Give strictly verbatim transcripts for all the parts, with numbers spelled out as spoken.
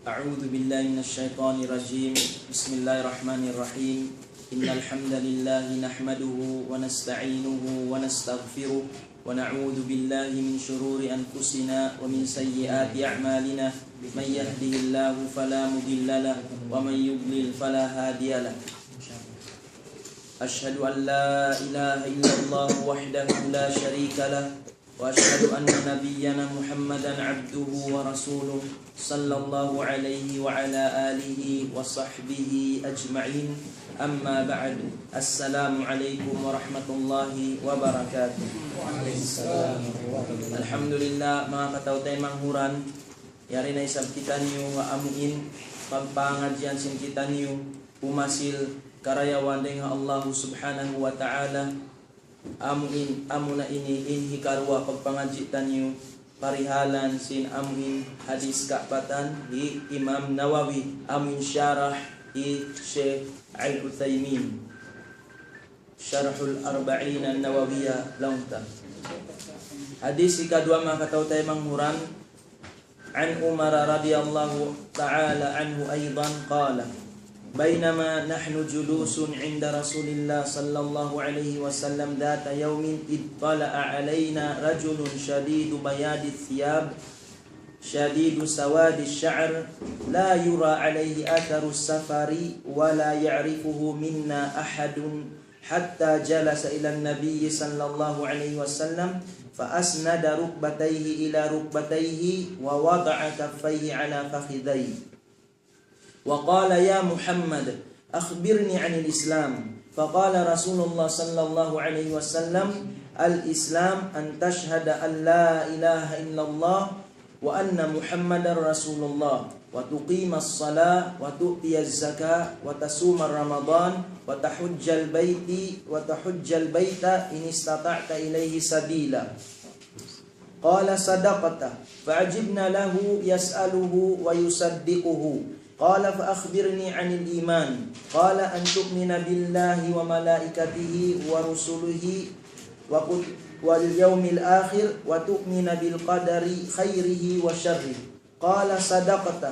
أعوذ بالله من الشيطان الرجيم. بسم الله الرحمن الرحيم. إن الحمد لله نحمده ونستعينه ونستغفره ونعوذ بالله من شرور أنفسنا ومن سيئات أعمالنا. من يهده الله فلا مضل له ومن يضلل فلا هادي له. أشهد أن لا إله إلا الله وحده لا شريك له، وأشهد أن نبينا محمدا عبده ورسوله، صلى الله عليه وعلى آله وصحبه أجمعين. أما بعد، السلام عليكم ورحمة الله وبركاته. Alhamdulillah, manga kataw-taymanghuran, yari na isab kitaniyu ha amuin pagpangadjian sin kitaniyu, umasil karayawan dayn ha Allahu Subhanahu wa Ta'ala. Amuin, amuna ini in hikaruwa pagpangadji' taniyu, parihalan sin amuin hadis kapatan hi Imam Nawawi, amuin sharah hi Sheikh Al-Uthaymin. Sharhul Arba'in An-Nawawiyah laung ta. Hadis hikaduwa, manga kataw-taymanghuran, عن عمر رضي الله تعالى عنه أيضا قال: بينما نحن جلوس عند رسول الله صلى الله عليه وسلم ذات يوم إذ طلع علينا رجل شديد بياض الثياب شديد سواد الشعر لا يرى عليه أثر السفر ولا يعرفه منا أحد حتى جلس إلى النبي صلى الله عليه وسلم فأسند ركبتيه إلى ركبتيه ووضع كفيه على فخذيه وقال: يا محمد، أخبرني عن الإسلام. فقال رسول الله صلى الله عليه وسلم: الإسلام أن تشهد أن لا إله إلا الله وأن محمدا رسول الله، وتقيم الصلاة، وتؤتي الزكاة، وتصوم رمضان، وتحج البيت، وتحج البيت إن استطعت إليه سبيلا. قال: صدقت. فعجبنا له يسأله ويصدقه. قال: فأخبرني عن الإيمان. قال: أن تؤمن بالله وملائكته ورسله وكت-، واليوم الآخر وتؤمن بالقدر خيره وشره. قال: صدقت.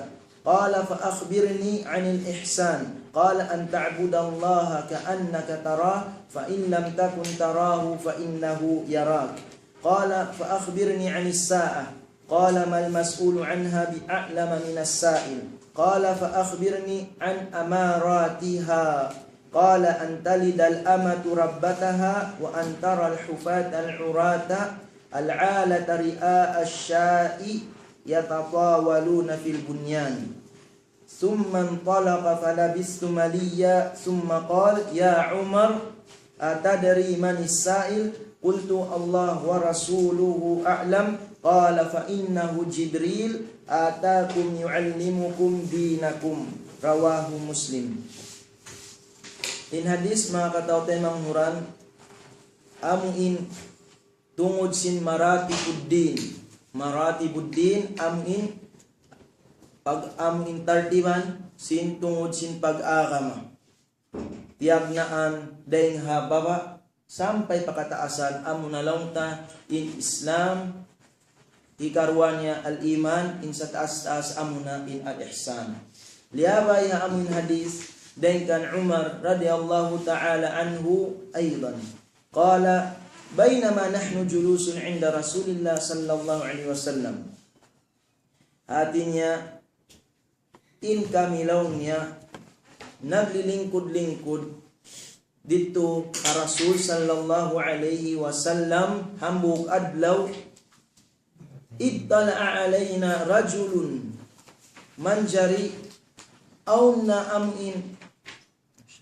قال: فأخبرني عن الإحسان. قال: أن تعبد الله كأنك تراه، فإن لم تكن تراه فإنه يراك. قال: فأخبرني عن الساعة. قال: ما المسؤول عنها بأعلم من السائل. قال: فأخبرني عن أماراتها. قال: أن تلد الأمة ربتها، وأن ترى الحفاة العراة العالة رعاء الشاء يتطاولون في البنيان. ثم انطلق فلبثت مليا، ثم قال: يا عمر، أتدري من السائل؟ قلت: الله ورسوله أعلم. قال: فإنه جبريل أتاكم يعلمكم دينكم. رواه مسلم. In hadis, manga kataw-taymanghuran, amu in tungud sin maratibuddin. Maratibuddin, amu in pag-, amu in tartiban sin tungud sin pag-agama. Tiyagnaan dayn ha baba' sampay pa kataasan, amuna laung ta in Islam, hikaruwa niya al-iman, in sataas-taas amuna in al-ihsan. Liyabay ha amu in hadis dayn kan Umar radiyallahu ta'ala anhu aydan. قال: بينما نحن جلوس عند رسول الله صلى الله عليه وسلم. Hati niya, in kami laung niya, naglilingkud-lingkud didtu ha Rasul sallallahu alayhi wasallam hambuuk adlaw, إذ طلع علينا رجل, manjari awn na amu in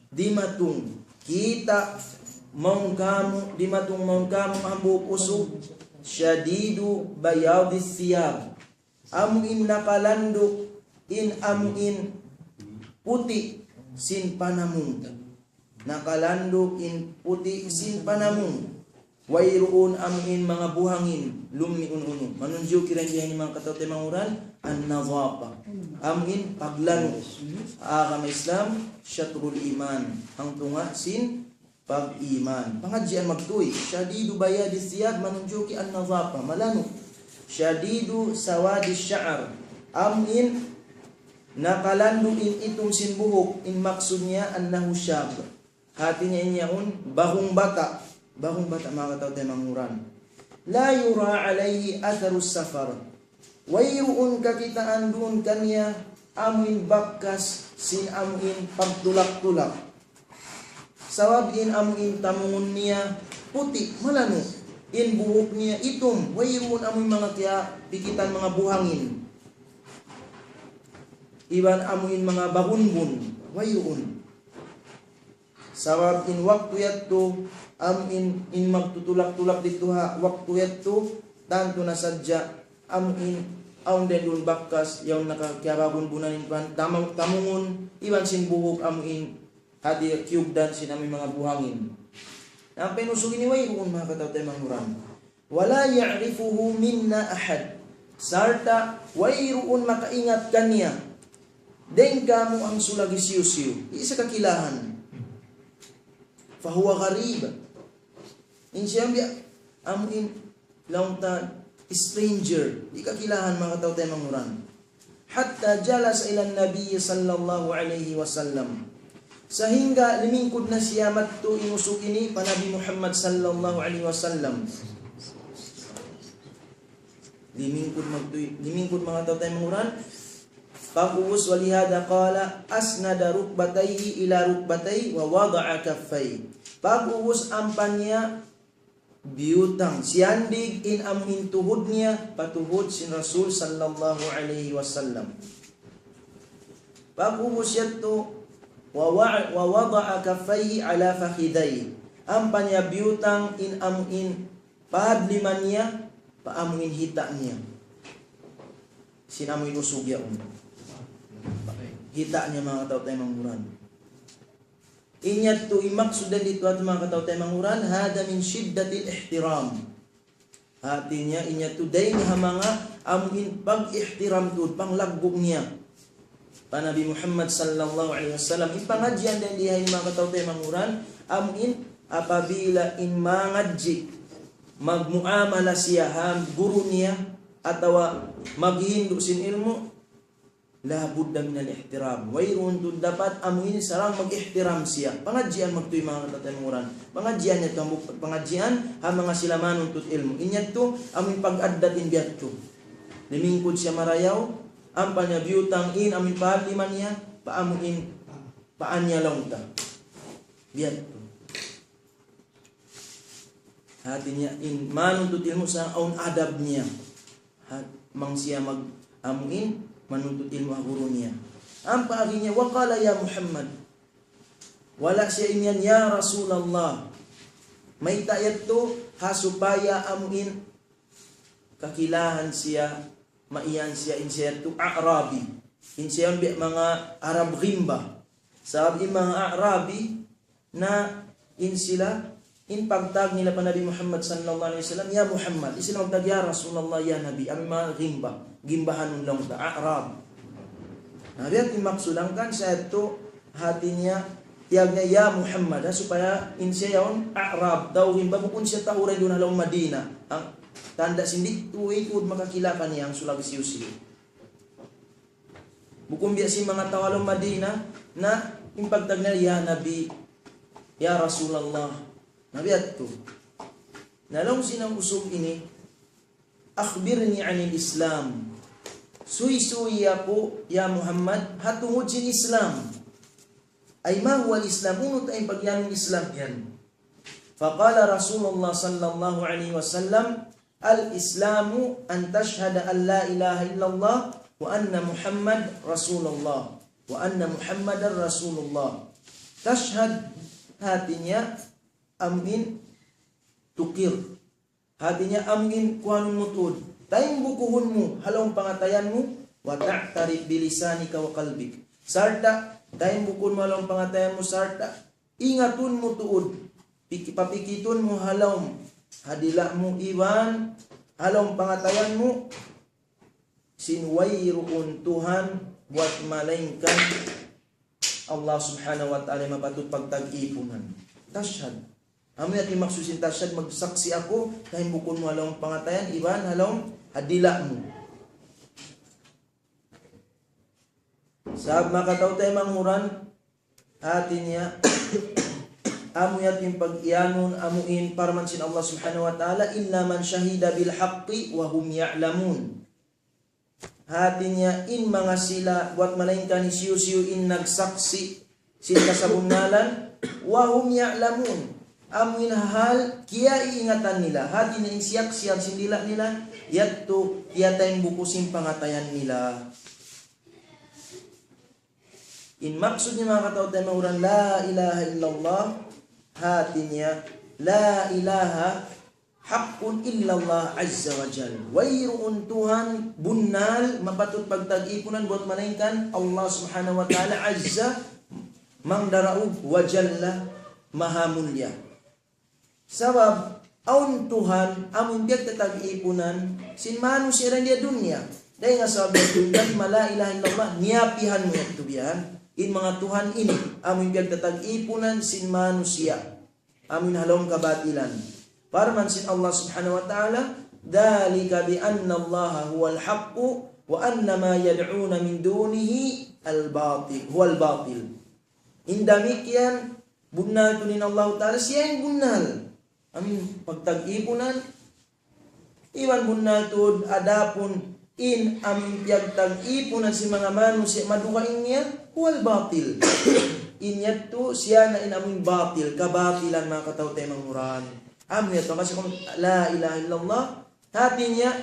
dimatung, kita' mawn kāmu', dimatung mawn kāmu' hambuuk usug, شديد بياض الثياب. Amu in nakalandu' in amu in puti' sin panamung. Nakalandu' in puti' sin panamung. Wayruun amu in manga buhangin, lummi' unu-unu. Manunjuki dayn ha ini manga kataw-taymanghuran, an-nadhafa. Amu in paglanu'. Agama Islam, shatrul iman. Hangtunga' sin pag-iman. Pangadjian magtuy. شديد بياض الثياب, manunjuki an-nadhafa, malanu'. شديد سواد الشعر. Amu in nakalandu' in itum sin buhuk, in maksud niya أنه شاب. Hati niya in yaun, bahung bata'. Bahung bata', manga kataw-taymanghuran. لا يرى عليه أثر السفر. Wayruun kakitaan duun kaniya amu in bakas sin amu in pagtulak-tulak. Sabab in amu in tamungun niya puti', malanu'. In buhuk niya itum, wayruun amu in manga kiyapikitan manga buhangin. Iban amu in manga babunbun, wayruun. Sabab in waktu yadtu, amu in, in magtutulak-tulak didtu ha waktu yadtu, tantu na sadja, amu in, awn da duun bakas, yaun nakakiyababunbunan in pan-, tama-, tamungun, iban sin buhuk, amu in, hati kiyugdan sin amu in manga buhangin. Ampa in usug ini wayruun, manga kataw-taymanghuran. ولا يعرفه منا أحد. Sarta' wayruun makaingat kaniya dayn kāmu' hangsulag hisiyu-siyu. Di' siya kakilahan. فهو غريب. In siya biya' amu in laung ta stranger. Di' kakilahan, manga kataw-taymanghuran. حتى جلس إلى النبي صلى الله عليه وسلم. Sahingga limingkud na siya madtu in usug ini pa Nabi Muhammad sallallahu alayhi wasallam. Limingkud madtu, limingkud, manga kataw-taymanghuran. Pag'ubus, ولهذا قال أسند ركبتيه إلى ركبتيه ووضع كفيه. Pag'ubus ampa niya biyutang, siyandig in amu in tuhud niya pa tuhud sin Rasul sallallahu alayhi wasallam. Pag'ubus yadtu, ووع-، ووضع كفيه على فخذيه. Ampa niya biyutang in amu in pahadliman niya pa amu in hita' niya. Sin amu in usug yaun. Hita' niya, manga kataw-taymanghuran. In yadtu, in maksud dayn didtu, manga kataw-taymanghuran, هذا من شدة الاحترام. Hati niya, in yadtu dayn ha manga amu in pag-ihtiram tuud, panglaggu' niya pa Nabi Muhammad sallallahu alayhi wasallam. In pangadjian dayn di ha ini, manga kataw-taymanghuran, amu in apabila in mangadji', magmuamala siya ha guru niya, atawa maghindu' sin ilmu', لا بد من الاحترام. Wayruun tuud dapat amu in sarang mag-ihtiram siya. Pangadjian magtuy, manga kataw-taymanghuran. Pangadjian yadtu, hambuuk pangadjian ha manga sila manuntut ilmu'. In yadtu, amu in pag-addat in biya' yadtu. Limingkud siya marayaw, ampa niya biyutang in amu in pahadliman niya pa amu in paa niya, laung ta. Biya' yadtu. Hati niya in manuntut ilmu' sa awn adab niya. Ha, bang siya mag-, amu in manuntut ilmu' ha guru niya. Ampa agi niya, وقال يا محمد. Wala' siya imiyan, "Ya Rasulullah." Mayta' yadtu? Ha supaya amu in kakilahan siya, maiyan siya, in siya yadtu A'rabi. In siya yan biya' manga Arab ghimba. Sabab in manga A'rabi, na in sila, in pagtawag nila pa Nabi Muhammad sallallahu alayhi wasallam, "Ya Muhammad." Di' sila magtawag, "Ya Rasulullah, ya Nabi." Amu in manga ghimba, ghimbahanun, laung ta, A'rab. Na, biya' ha yan in maksud, hangkan sa yadtu, hati niya, tiyawag niya, "Ya Muhammad," ha, supaya in siya yaun A'rab, tau ghimba, bukun siya tau duun ha lawm Madina. Hangkan tanda' sin di' tuud makakila kaniya hangsulag hisiyu-siyu. Bukun biya' sin manga tau ha lawm Madina, na in pagtawag nila, "Ya Nabi, ya Rasulullah." Na biya' yadtu. Na laung sin usug ini, "Akhbirni anil Islam." Suysuyi aku, ya Muhammad, ha tungud sin Islam. Ay, ma huwa al-Islam? Unu tuud in pagiyanun Islam yan? فقال رسول الله صلى الله عليه وسلم: الإسلام أن تشهد أن لا إله إلا الله وأن محمد رسول الله، وأن محمدا رسول الله. Tashhad, hati niya, amu in tukir. Hati niya, amu in kuanun mu tuud. Taymbukuhun mu ha lawm pangatayan mu, وتعترف بلسانك وقلبك. Sarta', taymbukuhun mu ha lawm pangatayan mu, sarta' ingatun mu tuud, piki-, papikitun mu ha lawm, ha dila' mu iban ha lawm pangatayan mu, sin wayruun Tuhan buwat malaingkan Allah Subhanahu wa Ta'ala mapatut pagtag-ipunan. Tashhad. Amu yan in maksud sin tashhad, magsaksi' aku, taymbukuhun mu ha lawm pangatayan, iban ha lawm ha dila' mu. Sabab manga kataw-taymanghuran, hati niya, amu yadtu in pag-iyanun, amu in parman sin Allah Subhanahu wa Ta'ala, إلا من شهد بالحق وهم يعلمون. Hati niya, in manga sila, buwat malaingkan hisiyu-siyu in nagsaksi' sin kasabunnalan, وهم يعلمون. Amu in hal, kiyaiingatan nila. Hati niya in siyaksian sin dila' nila, yadtu, kiyataymbuk sin pangatayan nila. In maksud niya manga kataw-taymanghuran, لا إله إلا الله, hati niya, لا إله حق إلا الله عز وجل. Wayruun Tuhan bunnal mapatut pagtag-ipunan buwat malaingkan Allah Subhanahu wa Ta'ala, azza, mangdaraug, wa jalla, maha mulliya. Sabab, awn Tuhan, amun piyagtatag-ipunan sin manusiya' dayn ha dunya. Dayn ha sabab yadtu, kalima la ilaha illallah, niyapihan mu yadtu biya' yan. In manga Tuhan ini, amun piyagtatag-ipunan sin manusiya'. Amun ha lawm kabatilan. Parman sin Allah Subhanahu wa Ta'ala, ذلك بأن الله هو الحق وأن ما يدعون من دونه الباطل، هو الباطل. In damikkiyan, bunnal tuud in Allah Ta'ala, siya in bunnal. Amun pagtag-ipunan, iban bunnal tuud adapun in amun piyagtag-ipunan sin manga manusiya' madugaing niya, هو الباطل. In yadtu, siya na in amun batil, kabatilan manga kataw-taymanghuran. Amu yadtu, kasi kung la ilaha illallah, hati niya,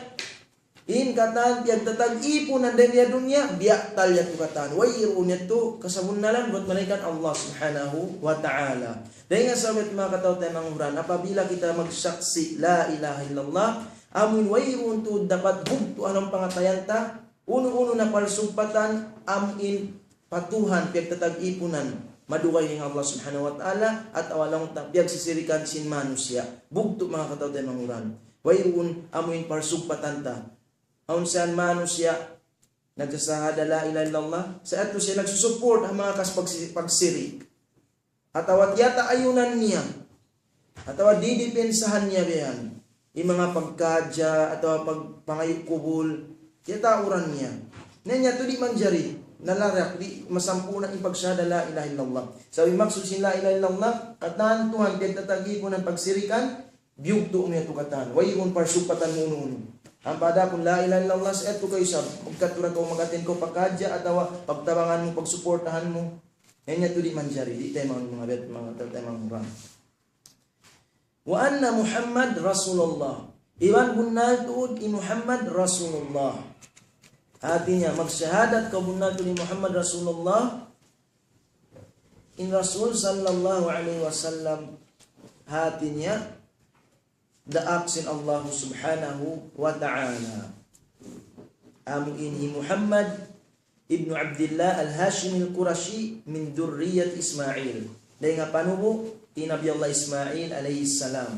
in katan piyagtatag-ipunan dayn ha dunya, biya' tal yadtu katan. Wayruun yadtu kasabunnalan buwat malaingkan Allah Subhanahu wa Ta'ala. Dayn ha sabab manga kataw-taymanghuran, apabila kita magsaksi' la ilaha illallah, amun wayruun tuud dapat bugtu' ha lawm pangatayan ta, unu-unu na parsugpatan, amun pa Tuhan piyagtatag-ipunan, madugaing in Allah Subhanahu wa Ta'ala, atawa laung ta piyagsisirikan sin manusiya'. Bugtu' manga kataw-taymanghuran. Wayruun amun parsugpatan ta. Awn siya manusiya', nagsashahada la ilaha illallah, sa' yadtu siya nagsusupport ha manga kas pagsi-, pagsirik. Atawa tiyataayunan niya. Atawa didipensahan niya biya' yan. In manga pagkadja, atawa pag-, pangayu' kubul, tiyatauran niya. Na in yadtu di' manjari, nalarak, di' masampurna' in pagshahada la ilaha illallah. Sabab in maksud sin la ilaha illallah, katan Tuhan piyagtatag-ipunan pagsirikan, biyugtu' mu yadtu katan. Wayruun parsugpatan mu unu-unu. Ampa adapun la ilaha illallah, sa' yadtu kaw isab, magkadtu ra kaw mag-attend kaw pa kadja atawa pagtabangan mu, pagsuportahan mu. Na in yadtu di' manjari, di' taymaun manga bet, manga taymaun murang. وأن محمدا رسول الله. Iban bunnal tuud hi Muhammad Rasulullah. Hati niya, magshahadat kaw bunnal tuud hi Muhammad Rasulullah. In Rasul sallallahu alayhi wasallam, hati niya, daak sin Allah subhanahu wa ta'ala. Amu in hi Muhammad ibnu Abdillah al-Hashimi al-Qurashi min dhurriyyati Ismail. Dayn ha panubu' hi Nabi Allah Ismail alayhi salam.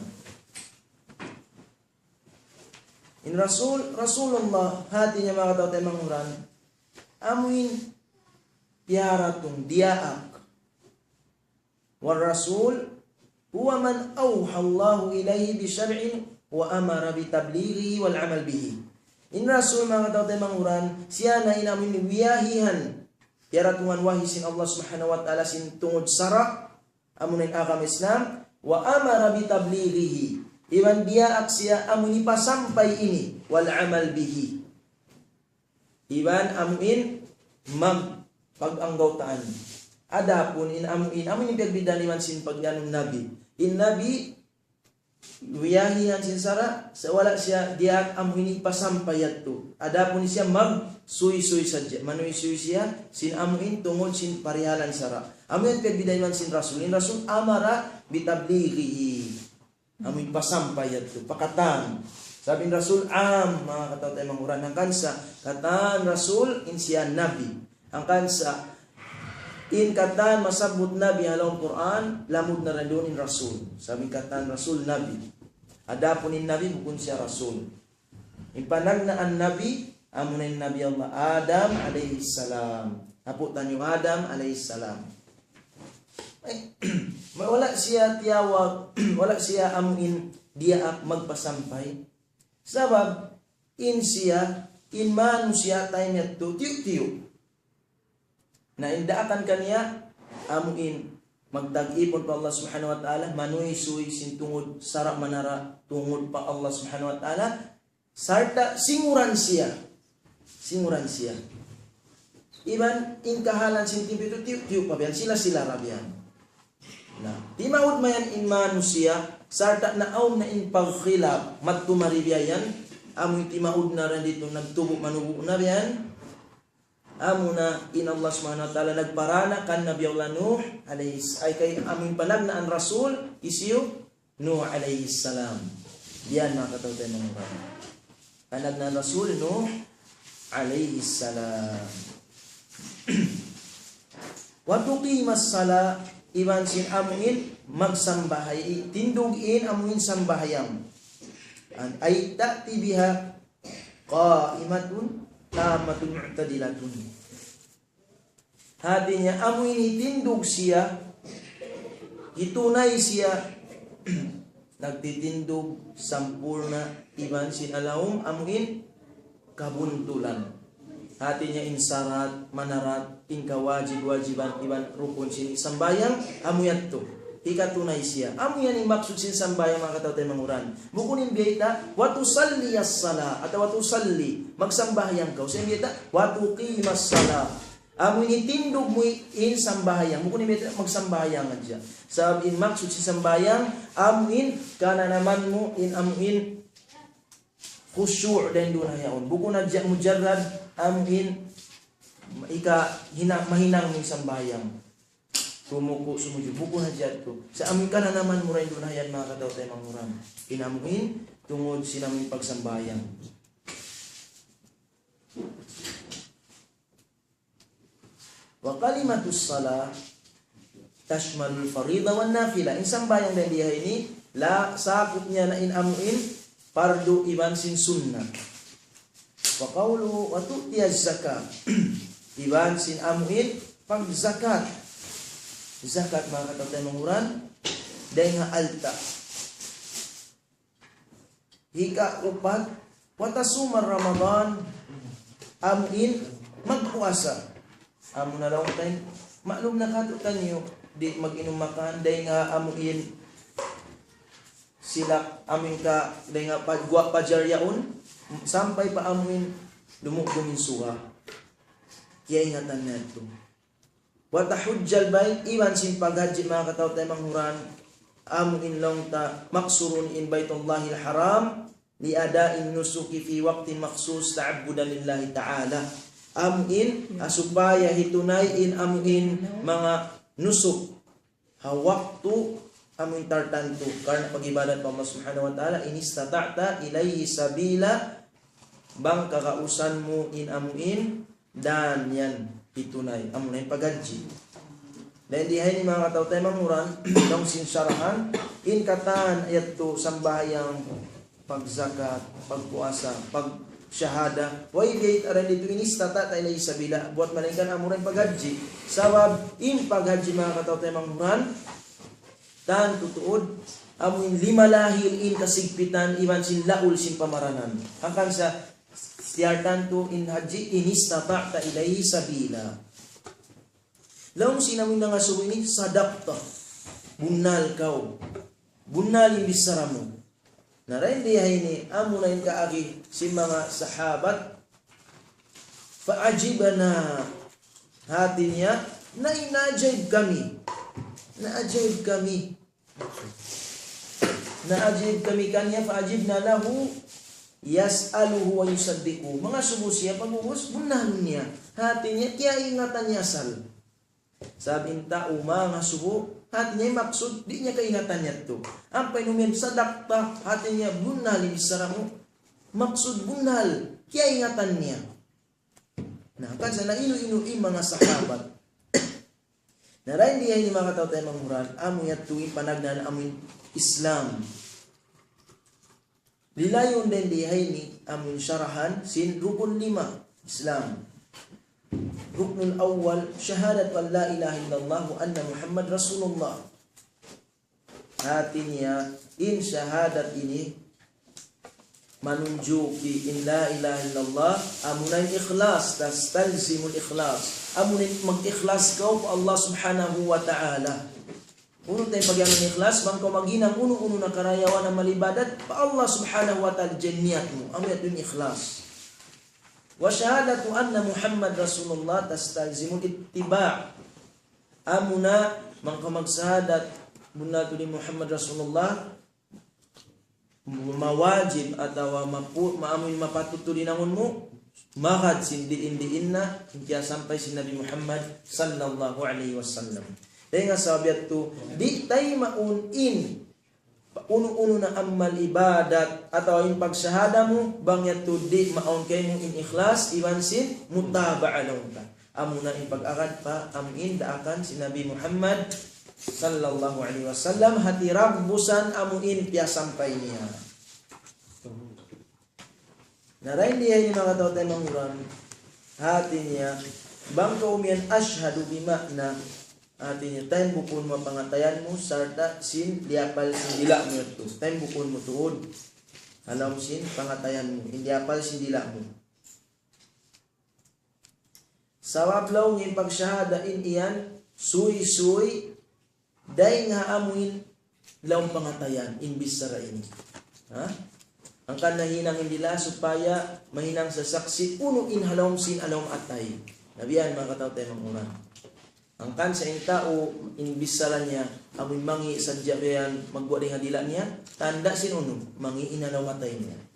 In Rasul, Rasulullah, hati niya manga tau taymanghud, amu in piyaratung diyaak. والرسول هو من أوحى الله إليه بشرع وأمر بتبليغه والعمل به. In Rasul, manga tau taymanghud, siya na in amu in wiyahihan, piyaratungan wahyi sin Allah subhanahu wa ta'ala sin tungud sara', amu na in agama Islam, وأمر بتبليغه. Iban diyaak siya amu in hipasampay ini, والعمل به. Iban amu in magpag-anggawtaan. Adapun in amu in, amu in piyagbiddaan iban sin pag-iyanun Nabi. In Nabi, wiyahihan sin sara', sa' wala' siya diyaak amu in hipasampay yadtu. Adapun siya magsuysuy sadja. Manuysuy siya sin amu in tungud sin parihalan sara'. Amu in piyagbiddaan iban sin Rasul. In Rasul أمر بتبليغه. Amu in pasampay yadtu, pa katan. Sabab in Rasul am, manga kataw taymanghud, hangkan sa' katan Rasul in siya Nabi. Hangkan sa' in katan masabbut Nabi ha lawm Qur'an, lamud na duun in Rasul. Sabab in katan Rasul Nabi. Adapun in Nabi bukun siya Rasul. In panagnaan Nabi, amu na in Nabi Allah Adam alayhi salam. Apu' taniyu Adam alayhi salam. Ay, wala' siya tiyawag, wala' siya amu in diyaak magpasampay. Sabab, in siya, in manusiya' time yadtu, tiyu'-tiyu'. Na in daakan kaniya, amu in magtag-ipun pa Allah Subhanahu wa Ta'ala, manuysuy sin tungud sara' manara', tungud pa Allah Subhanahu wa Ta'ala, sarta' singuran siya. Singuran siya. Iban in kahalan sin timpu yadtu, tiyu'-tiyu' pa biya' yan, sila-sila ra biya' yan. Na, timaud mayan in manusiya', sarta' naawn na in pagkhilaf, madtu mari biya' yan, amu in timaud na rin didtu, nagtubu' manubu' na biya' yan. Amu na in Allah Subhanahu wa Ta'ala nagparana kan Nabi Allah Nuh alayhi s-, ay kay amu in panagnaan Rasul, hisiyu? Nuh alayhi salam. Yan, manga kataw-taymanghuran. Panagnaan Rasul Nuh alayhi salam. وتقيم الصلاة, iban sin amu in magsambahay-, tindug in amu in sambahayang. An, أي تأتي بها قائمة تامة معتدلة. Hati niya, amu in hitindug siya, hitunay siya, nagtitindug sampurna' iban sin ha lawm amu in kabuntulan. Hati niya in sarat, manarat, in kawajib-wajiban, iban rukun sin sambahayang, amu yadtu. Hikatunay siya. Amu yan in maksud sin sambahayang, manga kataw-taymanghuran. Bukun in biyayta', وتصلي الصلاة, atawa وتصلي, magsambahayang kaw. Sa' in biyayta', وتقيم الصلاة. Amu in hitindug mu in sambahayang. Bukun in biyayta' magsambahayang hadja. Sabab in maksud sin sambahayang, amu in kananaman mu in amu in khushu' dayn duun ha yaun. Bukun hadja mujarrad amu in ika hina-, mahinang mu in sambahayang. Tumuku', sumujud. Bukun hadja yadtu. Sa' amu in kananaman mu dayn duun ha yan, manga kataw-taymanghuran. In amu in tungud sin amu in pagsambahayang. وكلمة الصلاة تشمل الفريضة والنافلة. In sambahayang dayn di ha ini, la, sakup niya na in amu in pardu iban sin sunna. وقوله وتؤتي الزكاة. Iban sin amu in pagzakat. Zakat, manga kataw-taymanghuran, dayn ha alta'. Hikaupat, وتصوم رمضان, amu in magpuasa. Amu na laung ta in, maklum na katu'taniyu, di' mag-inum makan, dayn ha amu in sila, amu in ka, dayn ha pa-, guwa' pajar yaun, sampay pa amu in dumugdum in suga. Kiyaingatan natu'. وتحج البيت, iban sin paghajji, manga kataw-taymanghuran, amu in laung ta, مقصورون, in Baytullahil Haram, لأداء النسك في وقت مخصوص تعبدا لله تعالى. Amu in, ah, supaya hitunay in amu in manga nusuk ha waktu amu in tartantu, karna' pag-ibadat pa Allah Subhanahu wa Ta'ala, إن استطعت إليه سبيلا, bang kagausan mu in amu in dan yan hitunay, amu na in paghajji. Dayn di ha ini, manga kataw-taymanghuran, laung sin sarahan, in katan yadtu sambahayang, pagzakat, pagpuasa, pagshahada. Way biyayta' dayn ditu, إن استطعت إليه سبيلا. Buwat malaingkan amu ra in paghajji. Sabab, in paghajji, manga kataw-taymanghuran, tantu tuud, amu in lima lahil in kasigpitan iban sin laul sin pamaranan. Hangkan sa, tiyartantu in hajji, إن استطعت إليه سبيلا. Laung sin amu in nangasubu ini, صدقت. Bunnal kaw. Bunnal in bichara mu. Na dayn di ha ini, amu na in kaagi sin manga sahabat, فعجبنا. Hati niya, na, naajaib kami. Naajaib kami. Naajaib kami kaniya, فعجبنا له يسأله ويصدقه. Mangasubu siya, pag'ubus, bunnalun niya. Hati niya, kiyaingatan niya asal. Sabab in tau mangasubu, hati niya maksud, di' niya kaingatan yadtu. Ampa in umiyan, صدقت, hati niya bunnal in bichara mu. Maksud bunnal, kiyaingatan niya. Na, hangkan sa nainu-inu in manga sahabat. Na, dayn di ha ini, manga kataw-taymanghuran, amu yadtu in panagnaan amu in Islam. Lilayun dayn di ha ini amu in sarahan sin rukun lima Islam. الركن الأول شهادة أن لا إله إلا الله وأن محمدا رسول الله. Hati niya, in shahadat ini, manunjuki in la ilaha illallah, amuna in ikhlas, tastalzimul ikhlas. Amuna in mag-ikhlas kaw pa Allah subhanahu wa ta'ala. Unu in pag'iyanun ikhlas, bang kaw maghinang unu-unu na karayawan amal ibadat, pa Allah subhanahu wa ta'ala in niyat mu, amu yadtu in ikhlas. Wa shahadatu anna Muhammad Rasulullah tastalzimul ittiba'. Amuna, bang kaw magsahadat, bunnal tuud in Muhammad Rasulullah, mawajib atawa mapu-, maamuin mapatut tuud in hinangun mu, magad sin diin-diin na, in kiyasampay sin Nabi Muhammad sallallahu alayhi wasallam. Dayn ha sabab yadtu, di' taymaun in unu-unu na amal ibadat atawa in pagshahada mu, bang yadtu di' maawn kaymu in ikhlas, iban sin mutaba'a laung ta. Amuna in pag-agad pa amuin daakan sin Nabi Muhammad sallallahu alayhi wasallam, hati ragbusan amuin piyasampay niya. Na dayn di ha ini manga tau taymanghud, hati niya, bang kaw umiyan ashhadu bima'na, hati niya, taymbukun mu pangatayan mu, sarta' sin liyapal sin dila' mu yadtu. Taymbukun mu tuud. Ha lawm sin pangatayan mu, in liyapal sin dila' mu. Sabab laung in pagshahada in iyan, suysuy, dayn ha amuin lawm pangatayan, in bichara ini. Ha? Hangkan nahinang in dila' supaya mahinang sasaksi' unu in ha lawm sin, ha lawm atay. Na biya' yan manga tau taymanghud. Hangkan sa in tau, in bichara niya, amuin mangi' sadja biya' yan, magguwa' dayn ha dila' niya, tanda' sin unu, mangi' in ha lawm atay niya.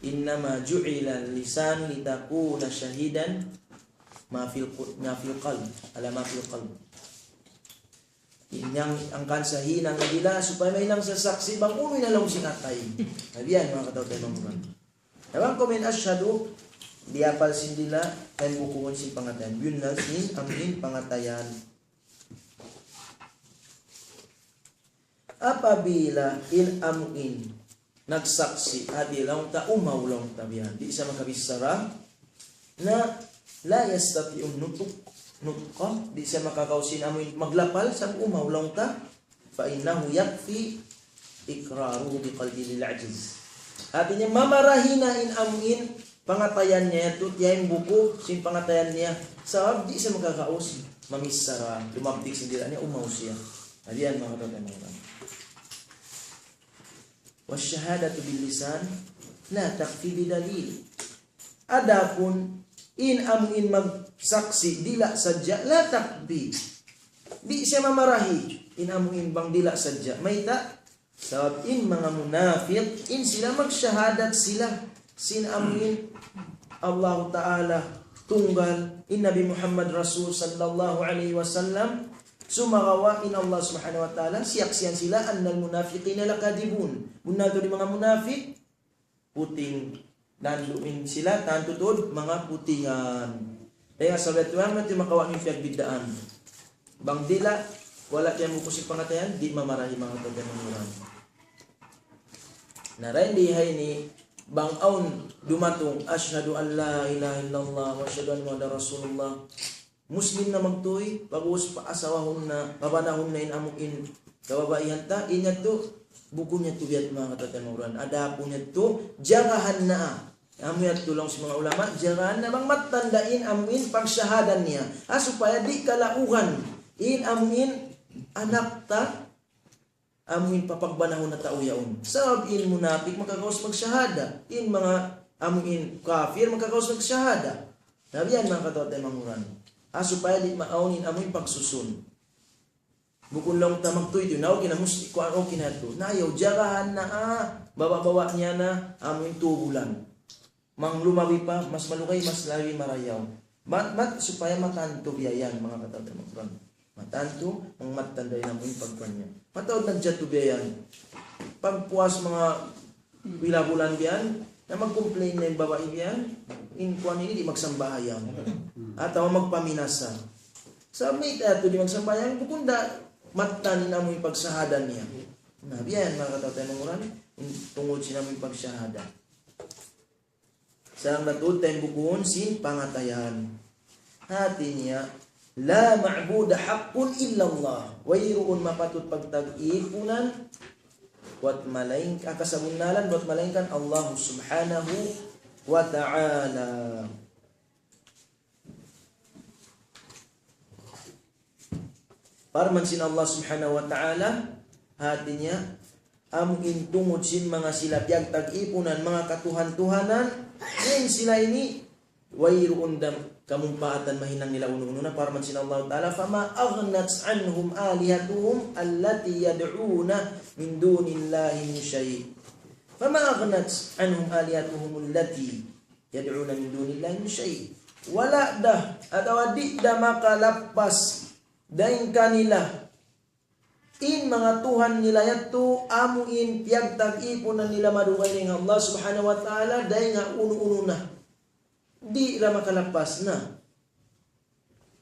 إنما جعل اللسان لتكون شاهدا ما في الق-، ما في القلب، على ما في القلب. In yan, hangkan sa hinang in dila' supaya mahinang sasaksi' bang unu in ha lawm sin atay. Na biya' yan manga tau taymanghud. Na bang kaw umiyan ashhadu, liyapal sin dila', taymbukun sin pangatayan. Bunnal sin amuin pangatayan. Apabila in amuin nagsaksi', hati laung ta umaw laung ta biya' yan, di' siya makabichara, na لا يستطيع النطق، نطقا, di' siya makakaus in amuin maglapal, sabab umaw laung ta, فإنه يكفي إقراره بقلبه للعجز. Hati niya, mamarahi na in amuin pangatayan niya yadtu, tiyaymbukun sin pangatayan niya. Sabab di' siya makakaus mamichara, lumabtik sin dila' niya, umaw siya. Na biya' yan manga tau taymanghud. والشهادة باللسان لا تكفي بدليل. Adapun in amuin magsaksi' dila' sadja, لا تكفي. Di' siya mamarahi in amuin bang dila' sadja. Mayta'? Sabab in manga munapik, in sila magsahadat sila sin amuin Allahu Ta'ala tunggal, in Nabi Muhammad Rasul sallallahu alayhi wasallam, sumagawa' in Allah Subhanahu wa Ta'ala, siyaksian sila, أن المنافقين لكاذبون. Bunnal tuud in manga munapik, puting, landu' in sila, tantu tuud manga putingan. Dayn ha sabab yadtu, amu yadtu in makawa' niyu piyagbiddaan. Bang dila', wala' tiyaymbukun sin pangatayan, di' mamarahi manga tau taymanghud. Na dayn di ha ini, bang awn dumatung, أشهد أن لا إله إلا الله وأشهد أن محمدا رسول الله. Muslim na magtuy, pag'ubus paasawahun na, pabanahun na in amuin kababaihan ta, in yadtu, bukun yadtu biya' manga tau taymanghud. Adapun yadtu, jagahan na. Amu yadtu laung sin manga ulama, jagahan na bang mattan da in amuin pagshahada niya. Ha, supaya di' kalauhan in amuin anak ta, amuin papagbanahun na tau yaun. Sabab in munapik makakaus magshahada. In manga amuin kafir makakaus magshahada. Na biya' yan manga kataw-taymanghuran. Ha, supaya di' maawn in amuin pagsusun. Bukun laung ta magtuy-tuy, na okay na, musti kuwan, okay na yadtu. Na ayaw, jagahan na, ah, baba'-baba' niya na, amuin tū bulan. Bang lumabi pa, mas malugay, mas labi marayaw. Mat-, mat-, supaya matantu biya' yan, manga kataw-taymanghuran. Matantu, bang mattan da in amuin pagkuwan niya. Mataud nagjatu biya' yan. Pagpuas manga pila bulan biya' yan, na mag-complain na in babai biya' yan, in kuwan ini di' magsambahayang. Atawa magpaminasa. Sa' mayta' yadtu di' magsambahayang, bukun da mattan in amuin pagshahada niya. Na, biya' yan, manga kataw-taymanghuran, in tungud sin amuin pagshahada. Sarang-sarang tuud ta in bukun sin pangatayan. Hati niya, لا معبود حق إلا الله. Wayruun mapatut pagtag-ipunan buat malaing-, ah, kasabunnalan buat malaingkan Allah Subhanahu wa Ta'ala. Parman sin Allah Subhanahu wa Ta'ala, hati niya, amu in tungud sin manga sila piyagtag-ipunan, manga katuhan-tuhanan, in sila ini, wayruun da kamumpaatan mahinang nila unu-unu na, parman sin Allah Ta'ala, فما أغنت عنهم آلهتهم التي يدعون من دون الله من شيء. فما أغنت عنهم آلهتهم التي يدعون من دون الله من شيء. Wala' da, atawa di' da makalappas dayn kanila in manga tuhan nila yadtu, amu in piyagtag-ipunan nila madugaing dayn ha Allah Subhanahu wa Ta'ala, dayn ha unu-unu na. Di' da makalappas na.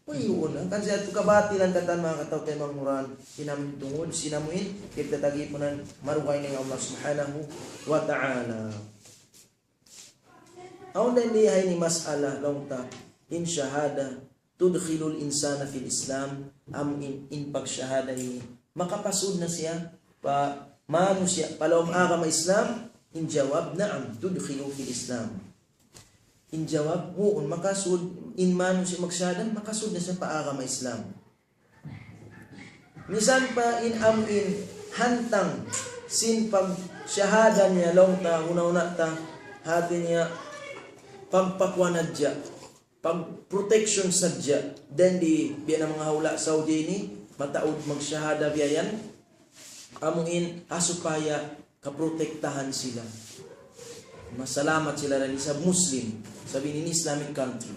Uy, yun, hangkan sa yadtu kabatilan katan manga kataw-taymanghuran, sin amu in tungud, sin amu in piyagtag-ipunan madugaing dayn ha Allah Subhanahu wa Ta'ala. Awn da ini, ha ini mas'ala laung ta, in shahada تدخل الإنسان في الإسلام, amu in, in pagshahada ini makapasud na siya pa manusiya' pa lawm agama Islam? In jawab, نعم، تدخل في الإسلام. In jawab, huun, makasud, in manusiya' magshahada, makasud na siya pa agama Islam. Misan pa in amu in hantang sin pagshahada niya laung ta, huna-huna ta, hati niya, pagpakuan hadja, pag-protection sadja. Dayn di, biya' na manga hula' Saudi ini, mataud magshahada biya' yan. Amu in, ha supaya kaprotektahan sila. Masalamat sila dayn isab Muslim. Sabab ini Islamic country.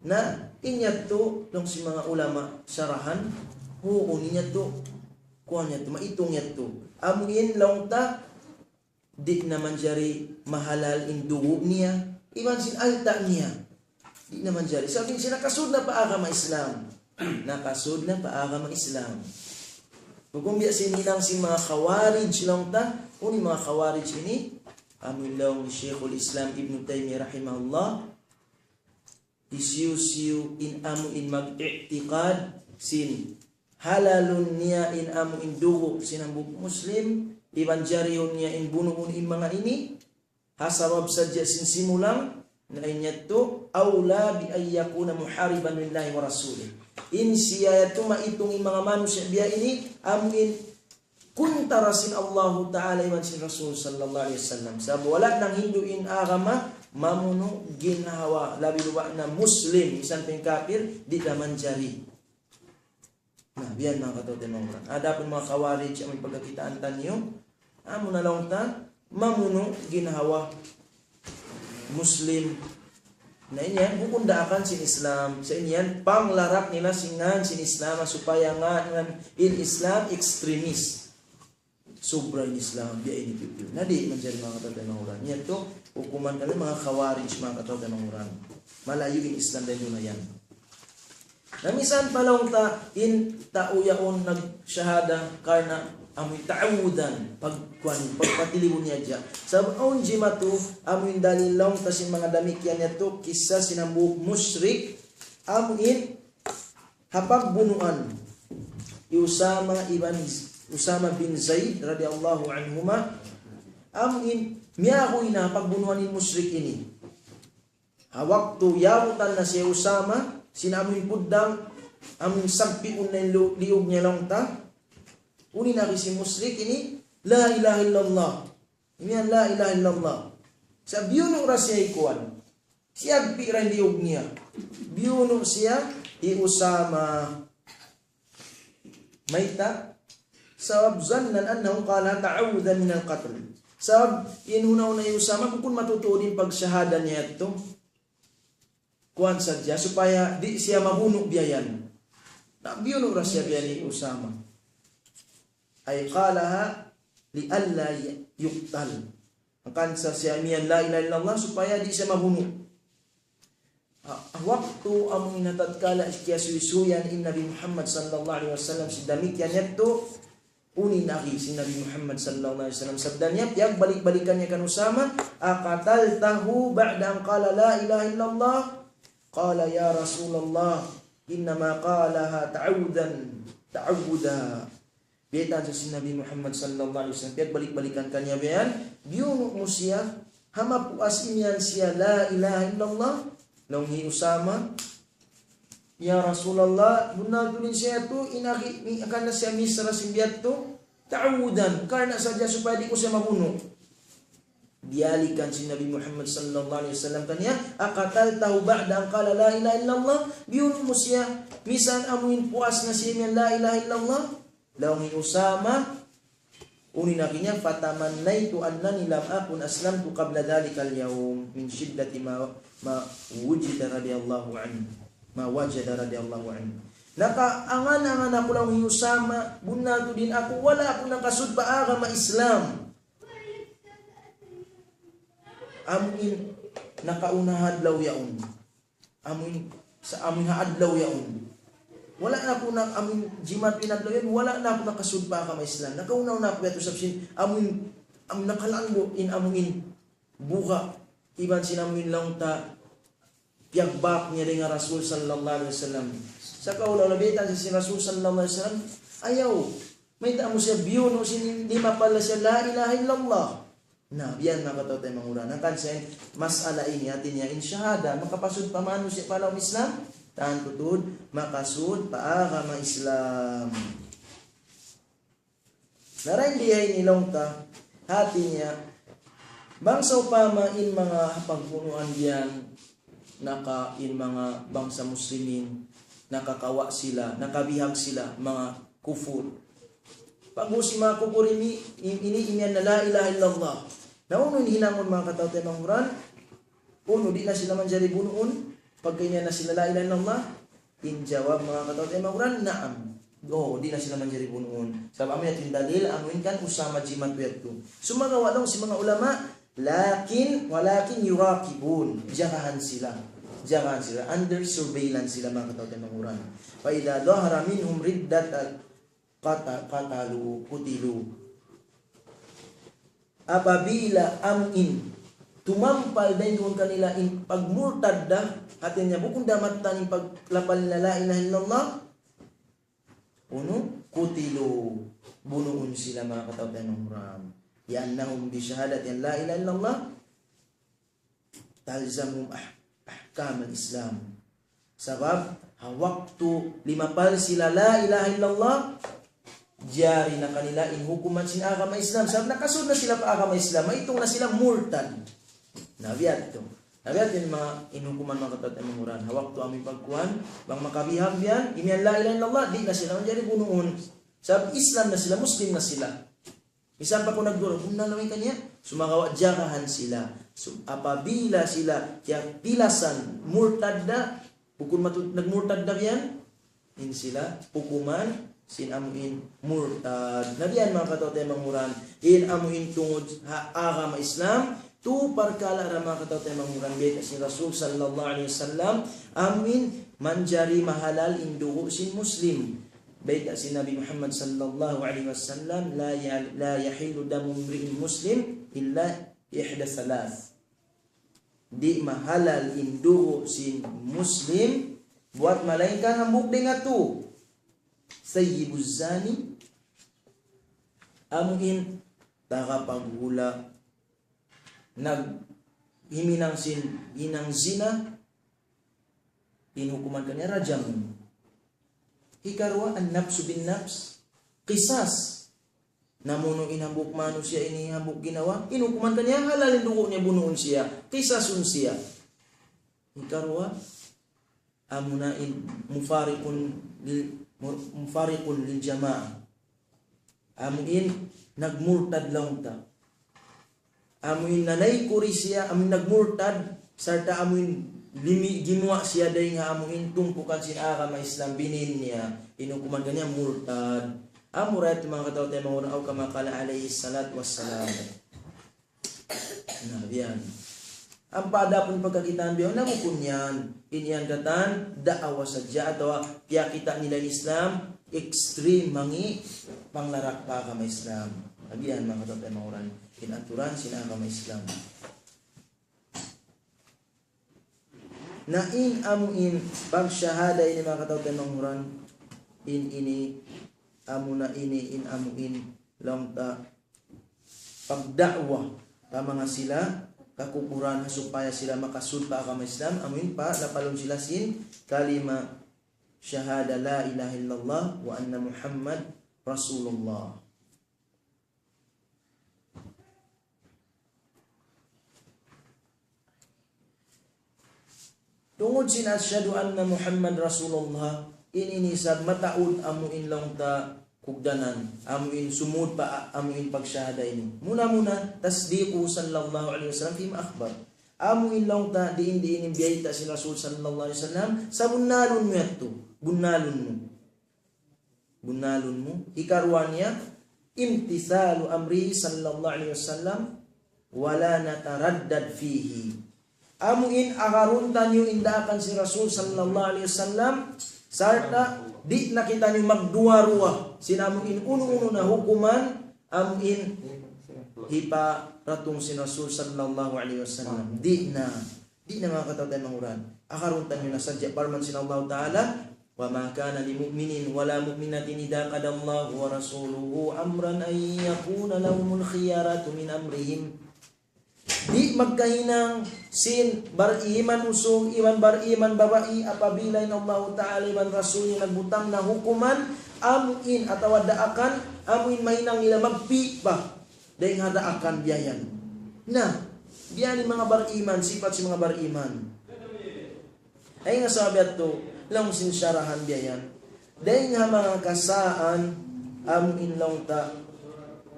Na, in yadtu, laung sin manga ulama sharahan, huun, in yadtu, kuwan yadtu, maitung yadtu. Amu in laung ta, di' na manjari mahalal in dugu' niya, iban sin alta' niya. Di' na manjari. Sabab in siya nakasud na pa agama Islam. Nakasud na pa agama Islam. Hukum biya' sin hinang sin manga Khawarij laung ta, unu in manga Khawarij ini, amu in laung hi Shaykhul Islam Ibn Taymiyyah rahimahullah, hisiyu-siyu in amu in mag-i'tiqad sin halalun niya in amu in dugu' sin hambuuk Muslim, iban jarihun niya in bunuun in manga ini, ha sabab sadja sin simulang, na in yadtu, أولى بأن يكون محاربا لله ورسوله. In siya yadtu maitung in manga manusiya' biya' ini, amu in kuntara sin Allahu Ta'ala iban sin Rasul sallallahu alayhi wasallam. Sabab wala' nanghindu' in agama, mamunu' ginhawa, labi luba' na Muslim, misan pa in kapir, di' da manjari. Na, biya' yan manga kataw-taymanghuran. Adapun manga Khawarij, amu in pagkakitaan taniyu, amu na laung ta, mamunu' ginhawa Muslim. Na in yan, bukun daakan sin Islam. Sa' in yan, panglarak nila sin ngan sin Islam, supaya ngan, ngan in Islam extremist. Sobra in Islam, biya' ini pipiyu. Na di' manjari manga kataw-taymanghuran. Yadtu, hukuman kaniya manga Khawarij, manga kataw-taymanghuran. Malayu' in Islam dayn duun yan. Na misan pa laung ta in tau yaun nagshahada karna' amu in ta'awudan, pagkuan, pagpatilibun niya hadja. Sabab awn jimatu, amu in dalil laung ta sin manga damikkiyan yadtu, kissa sin hambuuk mushrik, amu in ha pagbunuan hi Usama iban, Usama bin Zaid radiyallahu anhuma, amu in miyahuy na ha pagbunuan in mushrik ini. Ha waktu yabutan na siya Usama, sin amu in puddang, amu in sagpiun na in lu-, liyug niya laung ta. Unu in agi sin mushrik ini, لا إله إلا الله. Imiyan, لا إله إلا الله. Sa' biyunu' ra siya hi kuwan. Siyagpi' ra in liyug niya. Biyunu' siya hi Usama. Mayta'? Sabab ظنا أنه قالها تعوذا من القتل. Sabab in huna-huna hi Usama, bukun matutuud in pagshahada niya yadtu. Kuwan sadja, supaya di' siya mabunu' biya' yan. Na biyunu' ra siya biya' ni Usama. أي قالها لئلا يقتل. Hangkan sa siya imiyan لا إله إلا الله supaya di' siya mabunu'. Ha, waktu amu in tatkala kiyasuysuyan in Nabi Muhammad sallallahu alayhi wasallam sin damikkiyan yadtu, unu in agi sin Nabi Muhammad sallallahu alayhi wasallam, sabda niya, piyagbalik-balikan niya kan Usama, أقتلته بعد أن قال لا إله إلا الله؟ قال يا رسول الله إنما قالها تعوذا، تعوذا. Biyaytaan siya sin Nabi Muhammad sallallahu alayhi wasallam, piyagbalik-balikan kaniya biya' yan, biyunu' mu siya, ha mapuas imiyan siya, "La ilaha illallah." Laung hi Usama, "Ya Rasulullah, bunnal tuud in siya yadtu, in agi, mi-, akan na siya misra sin biya' yadtu, ta'awwudan, karna' sadja supaya di' ku siya mabunu'." Biyalikan sin Nabi Muhammad sallallahu alayhi wasallam kaniya, "أقتلته بعد أن قال لا إله إلا الله؟" Biyunu' mu siya, misan amuin puas na siya imiyan la ilaha illallah? Laung hi Usama, unu in agi niya, "فتمنيت أني لم أكن أسلمت قبل ذلك اليوم من شدة ما، ما وجد رضي الله عنه، ما وجد رضي الله عنه." Nakaangan-angan aku, laung hi Usama, bunnal tuud in aku, wala' aku nakasud pa agama Islam. Amuin nakauna ha adlaw yaun. Amuin, sa amuin ha adlaw yaun. Wala' na aku na, amuin Jumaat in adlaw yaun, wala' na aku nakasud pa agama Islam. Nakauna-una aku yadtu sabab sin, amuin, amuin nakalambu' in amuin buga', iban sin amuin laung ta, piyagbak niya dayn ha Rasul sallallahu alayhi wasallam. Sa' kaula-ula biyaytaan siya sin Rasul sallallahu alayhi wasallam, ayaw, mayta' mu siya biyunu' sin limapal siya la ilaha illallah. Na, biya' yan manga kataw-taymanghuran. Hangkan sa in mas'ala ini, hati niya in shahada, makapasud pa manusiya' pa lawm Islam, tantu tuud, makasud pa agama Islam. Na dayn di ha ini laung ta, hati niya, bang sawpama in manga pagbunuan yan, naka in manga bangsa Muslimin, nakakawa' sila, nakabihag sila, manga kufur. Pag-ubus manga kufur ini, in-, ini imiyan na la ilaha illallah. Na unu in hinangun manga kataw-taymanghuran? Unu, di' na sila manjari bunuun? Pagka imiyan na sila la ilaha illallah? In jawab manga kataw-taymanghuran, naam. Oo, di' na sila manjari bunuun. Sabab amu yadtu in dalil, amu in kan Usama jimattu yadtu. Sumagawa' laung sin manga ulama, lakin, walakin yuraqibun. Jagahan sila. Jagahan sila. Under surveillance sila, manga kataw-taymanghuran. فإذا ظهر منهم ردة قت-، قتلوا، قتلوا. Apabila amu in tumampal dayn duun kanila in pagmurtad da, hati niya bukun da mattan in paglapal nila la ilaha illallah, unu, قتلوا, bunuun sila, manga kataw-taymanghuran. لأنهم بشهادة أن لا إله إلا الله تلزمهم أح-، أحكام الإسلام. Sabab, ha waktu limapal sila la ilaha illallah, jari na kanila in hukuman sin agama Islam. Sabab nakasud na sila pa agama Islam, maitung na sila murtad. Na biya' yadtu. Na biya' yadtu in manga in hukuman, manga kataw-taymanghuran. Ha waktu amu in pagkuan, bang makabihag biya' yan, imiyan la ilaha illallah, di' na sila manjari bunuun. Sabab Islam na sila, Muslim na sila. Misan pa kunu' nagduwa, kunu' na laung kaniya, sumagawa' jagahan sila. So, apabila sila tiyagpilasan murtad da, bukun matu-, nagmurtad da biya' yan, in sila hukuman sin amu in murtad. Na biya' yan, manga kataw-taymanghuran, in amu in tungud ha agama Islam, tu parkala' ra, manga kataw-taymanghuran, bayta' sin Rasul sallallahu alayhi wasallam, amu in manjari mahalal in dugu' sin Muslim. Bayta' sin Nabi Muhammad sallallahu alayhi wasallam, لا ي-، لا يحل دم امرئ مسلم إلا بإحدى ثلاث. Di' mahalal in dugu' sin Muslim, buwat malaingkan hambuuk dayn ha tū. الثيب الزاني, amu in tagapaghula', naghiminang sin hinang zina, in hukuman kaniya rajam. Hikaruwa, النفس بالنفس, qisas. Namunu' in hambuuk manusiya' ini hambuuk ginawa, in hukuman kaniya halal in dugu' niya, bunuun siya, qisasun siya. Hikaruwa, amuna in مفارق لل-، mu-، مفارق للجماعة. Amu in nagmurtad laung ta. Amu in nanaykuri siya, amu in nagmurtad, sarta' amu in limi-, gimuwa' siya dayn ha amu in tumpukan sin agama Islam, binin niya, in hukuman kaniya murtad. Amu ra yadtu, manga kataw-taymanghuran, أو كما قال عليه الصلاة والسلام. Na, biya' yan. Ampa adapun pagkakitaan biya' na bukun yan. In yan katan, da'awa sadja atawa piyakita' nila in Islam, extreme, mangi', panglarak pa agama Islam. Na biya' yan, manga kataw-taymanghuran, in aturan sin agama Islam. Na in amu in pagshahada ini, manga kataw-taymanghuran, in ini amuna ini in amu in laung ta pagda'wa pa manga sila kakupuran, ha supaya sila makasud pa agama Islam, amu in pa lapalun sila sin kalima shahada la ilaha illallah wa anna Muhammad Rasulullah. Tungud sin ashhadu anna Muhammad Rasulullah, ini in isab mataud amu in laung ta kugdanan, amu in sumud pa amu in pagshahada ini. Muna-muna, tasdiquhu sallallahu alayhi wasallam fima akhbar. Amu in laung ta diin-diin in biyayta' sin Rasul sallallahu alayhi wasallam, sabunnalun mu yadtu, bunnalun mu. Bunnalun mu. Hikaruwa niya, imtithalu amrihi sallallahu alayhi wasallam, wa la nataraddad fihi. Amu in agarun taniyu in daakan sin Rasul sallallahu alayhi wasallam, sarta' di' na kitaniyu magduwa-ruwa sin amu in unu-unu na hukuman, amu in hiparatung sin Rasul sallallahu alayhi wasallam. Di' na. Di' na, manga kataw-taymanghuran. Agarun taniyu na sadja parman sin Allah Ta'ala, وما كان لمؤمن ولا مؤمنة إذا قضى الله ورسوله أمرا أن يكون لهم الخيرة من أمرهم. Di' magkahinang sin bariman usug iban bariman babai apabila in Allah Ta'ala iban Rasul niya nagbutang na hukuman amu in atawa daakan amu in mahinang nila magpi' pa dayn ha daakan biya' yan. Na, biya' ini manga bariman, sipat sin manga bariman. Ay nga sabab yadtu, laung sin sharahan biya' yan. Dayn ha manga kasaan, amu in laung ta,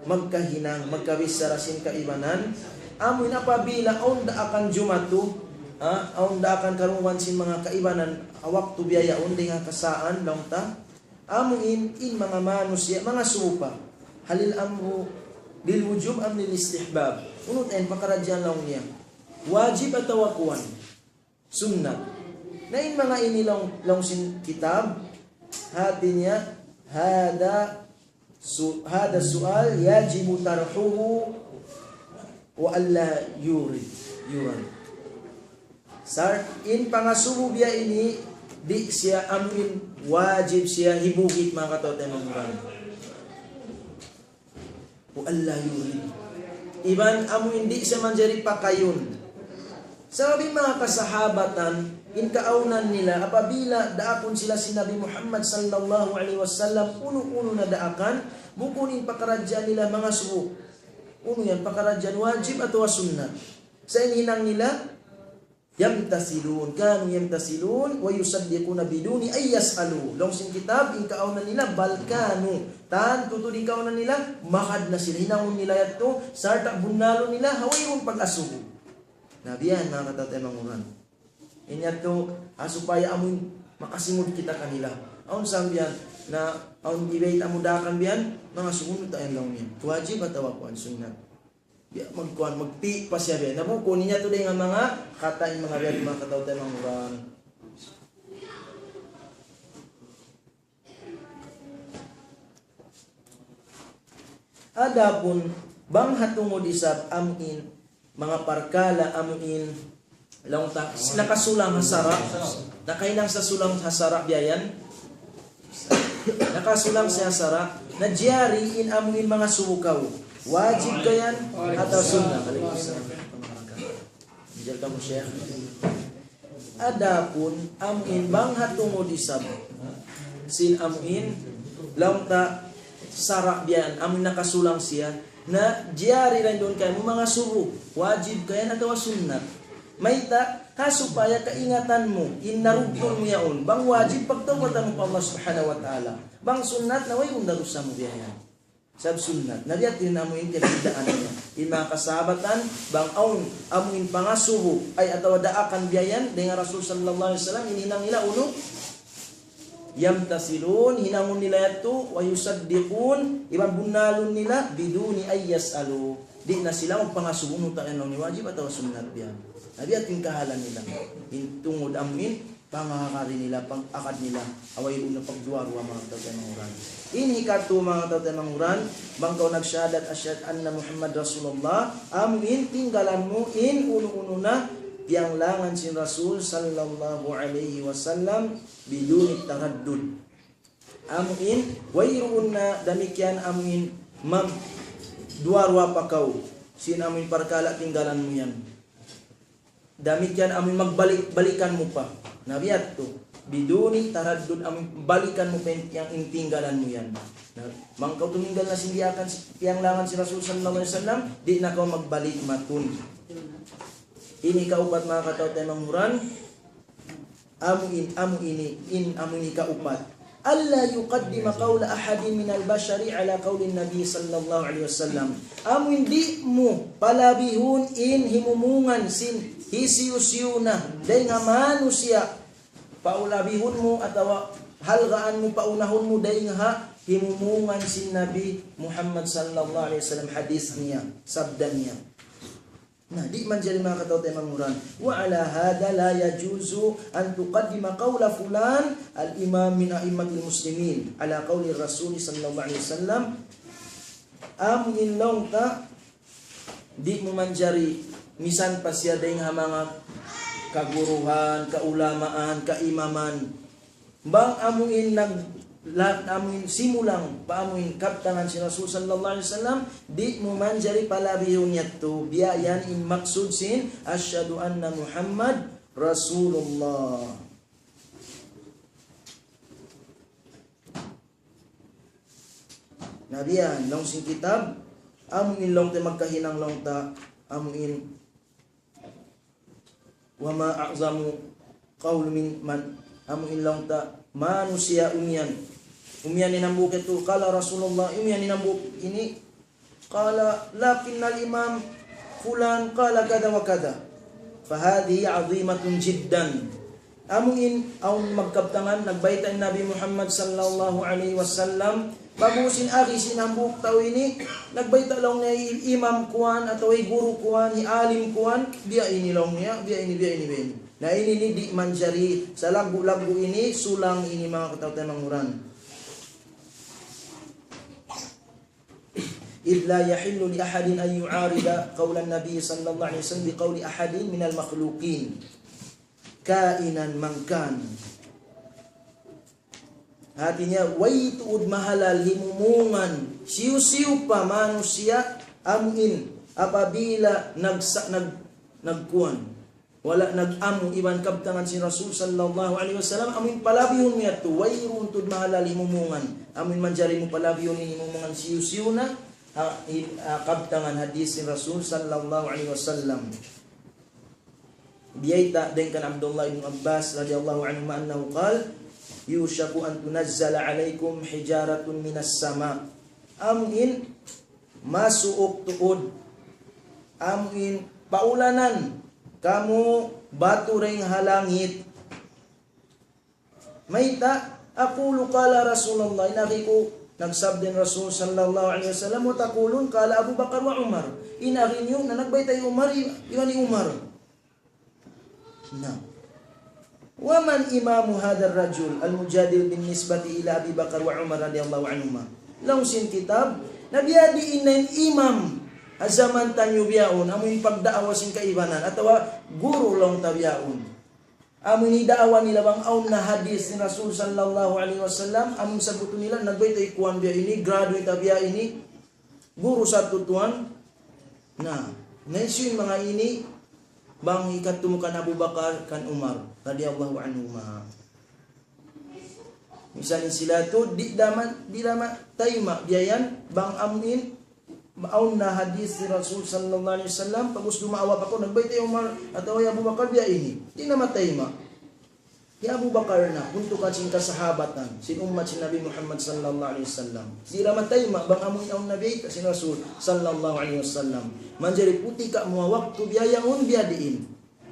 magkahinang, magkabichara sin kaibanan, amu in apabila awn daakan jumatu, ha, awn daakan karungugan sin manga kaibanan, ha waktu biya' yaun, dayn ha kasaan, laung ta, amu in, in manga manusiya', manga supa. هل الأمر للوجوب أم للاستحباب؟ Unu in pakaradjaan laung niya? Wajib atawa kuwan? Sunnat. Na in manga ini laung, laung sin kitab, hati niya, هذا سو-، هذا السؤال يجب طرحه وألا يرد، يرد. Sa' in pangasubu biya' ini, di' siya amu in wajib siya hibugit, manga kataw-taymanghuran. وألا يرد. Iban amu in di' siya manjari pakayun. Sabab in manga kasahabatan, in kaawnan nila, apabila daakun sila sin Nabi Muhammad sallallahu alayhi wasallam, unu-unu na daakan, bukun in pakaradjaan nila mangasubu. Unu yan, pakaradjaan wajib atawa sunnat. Sa' in hinang nila, يمتثلون، كانوا يمتثلون ويصدقون بدون أن يسألوا. Laung sin kitab, in kaawnan nila, بل كانوا. Tantu tuud in kaawnan nila, magad na sila, hinangun nila yadtu, sarta' bunnalun nila, ha wayruun pag-asubu. Na biya' yan, manga kataw-taymanghuran. In yadtu, ha supaya amun makasimud kita kanila. Awn sa biya' yan, na awn ibayta' mu daakan biya' yan, mangasubu ta yan laung niya. Wajib atawa kuwan sunnat. Biya' magkuwan, magpi' pa siya biya'. Na bukun niya tuud dayn ha manga kata' in manga biya' manga kataw-taymanghuran. Adapun bang ha tungud isab amu in manga parkala' amu in laung ta, nakasulang ha sara', nakahinang sa sulang ha sara' biya' yan. Nakasulang siya ha sara', na jari in amu in mangasubu kaw. Wajib ka yan, atawa sunnat. Alaykum salam. Diyan kamu, Sheikh. Adapun amu in bang ha tungud isab sin amu in laung ta sara' biya' yan, amu in nakasulang siya, na jari ra duun kaymu mangasubu, wajib ka yan atawa sunnat. Mayta', ha supaya kaingatan mu, in narugtul mu yaun, bang wajib pagtawbatan mu pa Allah Subhanahu wa Ta'ala. Bang sunnat na wayruun darusa mu biya' yan. Sabab sunnat. Na biya' ha yan amu in kabiddaan niya. In manga kasahabatan, bang awn, amu in pangasubu, ay atawa daakan biya' yan, dayn ha Rasul sallallahu alayhi wasallam, in hinang nila unu, يمتثلون, hinangun nila yadtu, ويصدقون, iban bunnalun nila, بدون أن يسألوا. Di' na sila magpangasubu, unu ta yan laung niya wajib atawa sunnat biya' yan. Na biya' ha yan in kahalan nila. In tungud amu in, pangahari nila, pag-akad nila, ha wayruun na pagduwa-ruwa manga kataw-taymanghuran. In hikatu manga kataw-taymanghuran, bang kaw nagsahadat, أشهد أن محمدا رسول الله, amu in tinggalan mu in unu-unu na piyanglangan sin Rasul sallallahu alayhi wasallam, بدون تردد. Amuin, wayruun na damikkiyan amuin mam-, duwa-ruwa pa kaw. Sin amuin parkala' tinggalan mu yan. Damikkiyan amuin magbalik-balikan mu pa. Na biya' yadtu, biduni taraddud amuin balikan mu pa in, in tinggalan mu yan. Na, bang kaw tuminggal na sin diyaakan, kiyanglangan sin Rasul sallallahu alayhi wasallam, di' na kaw magbalik matun. Ini kaupat manga kataw-taymanghuran, amu in, amu ini, in, amu ini kaupat. ألا يقدم قول أحد من البشر على قول النبي صلى الله عليه وسلم. Amu in di' mu palabihun in himumungan sin hisiyu-siyu na dayn ha manusiya'. Paulabihun mu atawa halgaan mu, paunahun mu dayn ha himumungan sin Nabi Muhammad sallallahu alayhi wasallam, hadith niya, sabda niya. Na, di' manjari manga kataw-taymanghuran. وعلى هذا لا يجوز أن تقدم قول فلان الإمام من أئمة المسلمين على قول الرسول صلى الله عليه وسلم. Amu in laung ta, di' mu manjari misan pa siya dayn ha manga kaguruhan, kaulamaan, kaimaman. Bang amu in nag-, la-, amu in simulang pa amu in kabtangan sin Rasul sallallahu alayhi wasallam, di' mu manjari palabihun yadtu, biya' yan in maksud sin, أشهد أن محمد رسول الله. Na biya' yan, laung sin kitab, amu in laung ta magkahinang laung ta, amu in وما أعظم قول من من, amu in laung ta manusiya' umiyan. Umiyan in hambuuk yadtu, قال رسول الله, umiyan in hambuuk ini, قال لكن الإمام فلان قال كذا وكذا. فهذه عظيمة جدا. Amu in, awn magkabtangan, nagbayta' in Nabi Muhammad sallallahu alayhi wasallam, pag'ubus in agi sin hambuuk tau ini, nagbayta' laung niya hi imam kuwan, atawa hi guru kuwan, hi alim kuwan, biya' ini laung niya, biya' ini, biya' ini, biya' ini. Na ini, ini di' manjari, salaggu'-laggu' ini, sulang ini manga kataw-taymanghuran. إذ لا يحل لأحد أن يعارض قول النبي صلى الله عليه وسلم بقول أحد من المخلوقين كائنا من كان. Hati niya, way tuud mahalal himumungan hisiyu-siyu pa manusiya' amu in apabila nagsa-, nag-, nagkuwan. Wala' nag-amu iban kabtangan sin Rasul sallallahu alayhi wasallam, amu in palabihun niya yadtu, wayruun tuud mahalal himumungan. Amu in manjari mu palabihun in himumungan hisiyu-siyu na, ha, hi-, ha, kabtangan hadith sin Rasul sallallahu alayhi wasallam. Biyayta' dayn kan Abdullah ibn Abbas radiyallahu anhuma annahu qal, يوشك أن تنزل عليكم حجارة من السماء. Amu in masuuk tuud. Amu in paulanan kamu batu dayn ha langit. Mayta', أقول قال رسول الله, in agi ku nagsabda in Rasul sallallahu alayhi wasallam, وتقولون قال أبو بكر وعمر. In agi niyu na nagbayta' hi Umar, i-, iban hi Umar. Na. ومن إمام هذا الرجل المجادل بالنسبة إلى أبي بكر وعمر رضي الله عنهما. Laung sin kitab, na biya' diin na in imam ha jaman taniyu bihaun, amu in pagdaawa sin kaibanan, atawa guru laung ta bihaun. Amu in daawa nila bang awn na hadith sin Rasul sallallahu alayhi wasallam, amu in sabbutun nila, nagbayta' hi kuwan biya' ini, graduate biya' ini, guru sa tuwan. Na, na hisiyu in manga ini, bang hikatumukan Abu Bakar kan Umar, radiyallahu anhuma. Misan in sila tu, di' da ma-, di' da ma-, tayma', biya' yan, bang amu in, awn na hadith sin Rasul sallallahu alayhi wasallam, pag'ubus dumaawa pa kaw, nagbayta' hi Umar, atawa hi Abu Bakar, biya' ini. Di' na matayma'. Hi Abu Bakar na, buntukan sin kasahabatan, sin ummat sin Nabi Muhammad sallallahu alayhi wasallam. Di' da matayma', bang amu in awn na biyayta' sin Rasul sallallahu alayhi wasallam. Manjari putika' mu waktu biya' yaun, biya' diin.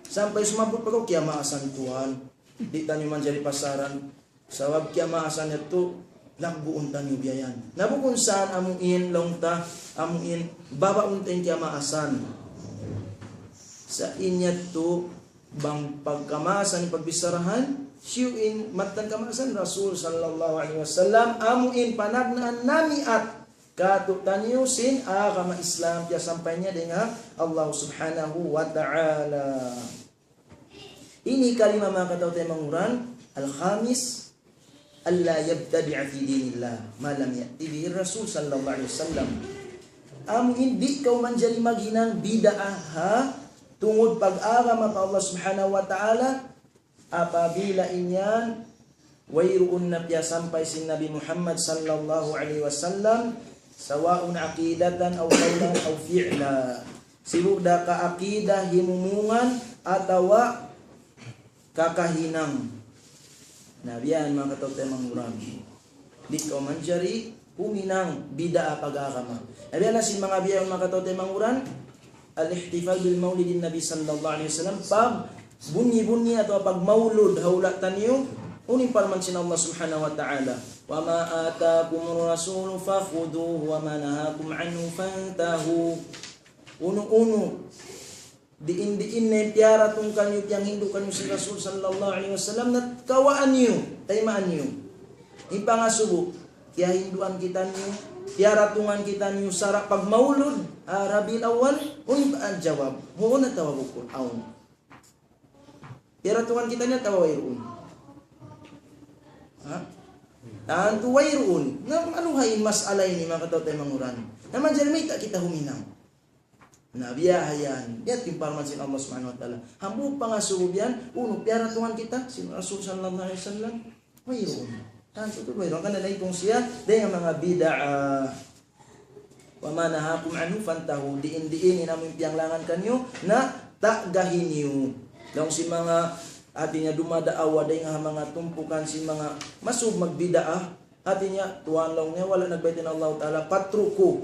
Sampay sumabbut pa kaw, kiyamaasan tuwan. Di' taniyu manjari pasaran. Sabab kiyamaasan yadtu, lagguun taniyu biya' yan. Na bukun sa amu in laung ta, amu in babaun ta in kiyamaasan. Sa' in yadtu, bang pagkamaasan in pagbicharahan, hisiyu in mattan kamaasan, Rasul sallallahu alayhi wasallam, amu in panagnaan namiat kātu'niyu sin agama Islam, piyasampay niya dayn ha Allah subhanahu wa ta'ala. Ini kalima manga kataw-taymanghuran, al-khamis, ألا يبتدع في دين الله ما لم يأت به الرسول صلى الله عليه وسلم. Amu in di' kaw manjari maghinang bid'ah ha tungud pag-agama pa Allah Subhanahu wa Ta'ala, apabila in yan wayruun na piyasampay sin Nabi Muhammad sallallahu alayhi wasallam, سواء عقيدة أو قولا أو فعلا. Sibu' da ka aqidah himumungan atawa kakahinang. Na biya' yan, manga kataw-taymanghuran. Di' kaw manjari huminang bid'ah pag-agama. Na biya' na sin manga biya' yan, manga kataw-taymanghuran, الاحتفال بمولد النبي صلى الله عليه وسلم, pagbunyi-bunyi atawa pagmaulud ha hula' taniyu, unu in parman sin Allah Subhanahu wa Ta'ala, وما آتاكم الرسول فخذوه وما نهاكم عنه فانتهوا. Unu-unu, diin-diin na in piyaratung kaniyu, piyanghindu' kaniyu sin Rasul sallallahu alayhi wasallam, na kawaan niyu, taymaan niyu. In pangasubu, kiyahinduan kitaniyu, piyaratungan kitaniyu sara' pagmaulud, ah, Rabiul Awwal, unu in jawab? Huun atawa bukun? Awn. Piyaratungan kitaniyu atawa wayruun? Ha? Tantu wayruun. Na, unu ha in mas'ala ini, manga kataw-taymanghuran? Na manjari mayta' kita huminang? Na biya' ha yan. Biya' ha yan in parman sin Allah Subhanahu wa Ta'ala. Hambuuk pangasubu biya' yan, unu, piyaratungan kita sin Rasul sallallahu alayhi wasallam? Wayruun. Tantu tuud wayruun. Karna' naitung siya dayn ha manga bid'ah. وما نهاكم عنه فانتهوا. Diin-diin in amu in piyanglangan kaniyu, na tagahi niyu. Laung sin manga, hati niya, dumadaawa dayn ha manga tumpukan sin manga masub magbid'ah, hati niya, tuwan laung niya, wala' nagbayta' in Allah Ta'ala, فاتركوا.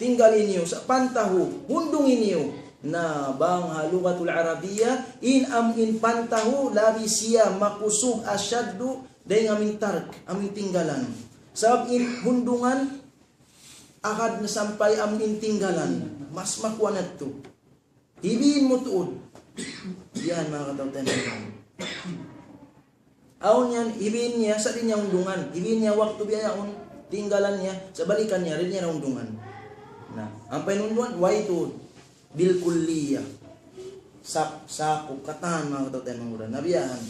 Tinggali niyu, sa' فانتهوا, hundungi niyu. Na bang ha lugatul Arabiya, in amu in فانتهوا, labi siya makusug, أشد, dayn ha amu in ترك, amu in tinggalan. Sabab in hundungan, agad na sampay amu in tinggalan. Mas makuan yadtu. Hibin mu tuud. Yan, manga kataw-taymanghuran. Awn yan, hibin niya, sa' di' niya hundungan. Hibin niya waktu biya' yaun, tinggalan niya, sa' balikan niya, di' niya hundungan. Na, ampa in hundungan, way tuud. بالكلية. Sap-, sakup, katan, manga kataw-taymanghuran. Na biya' yan.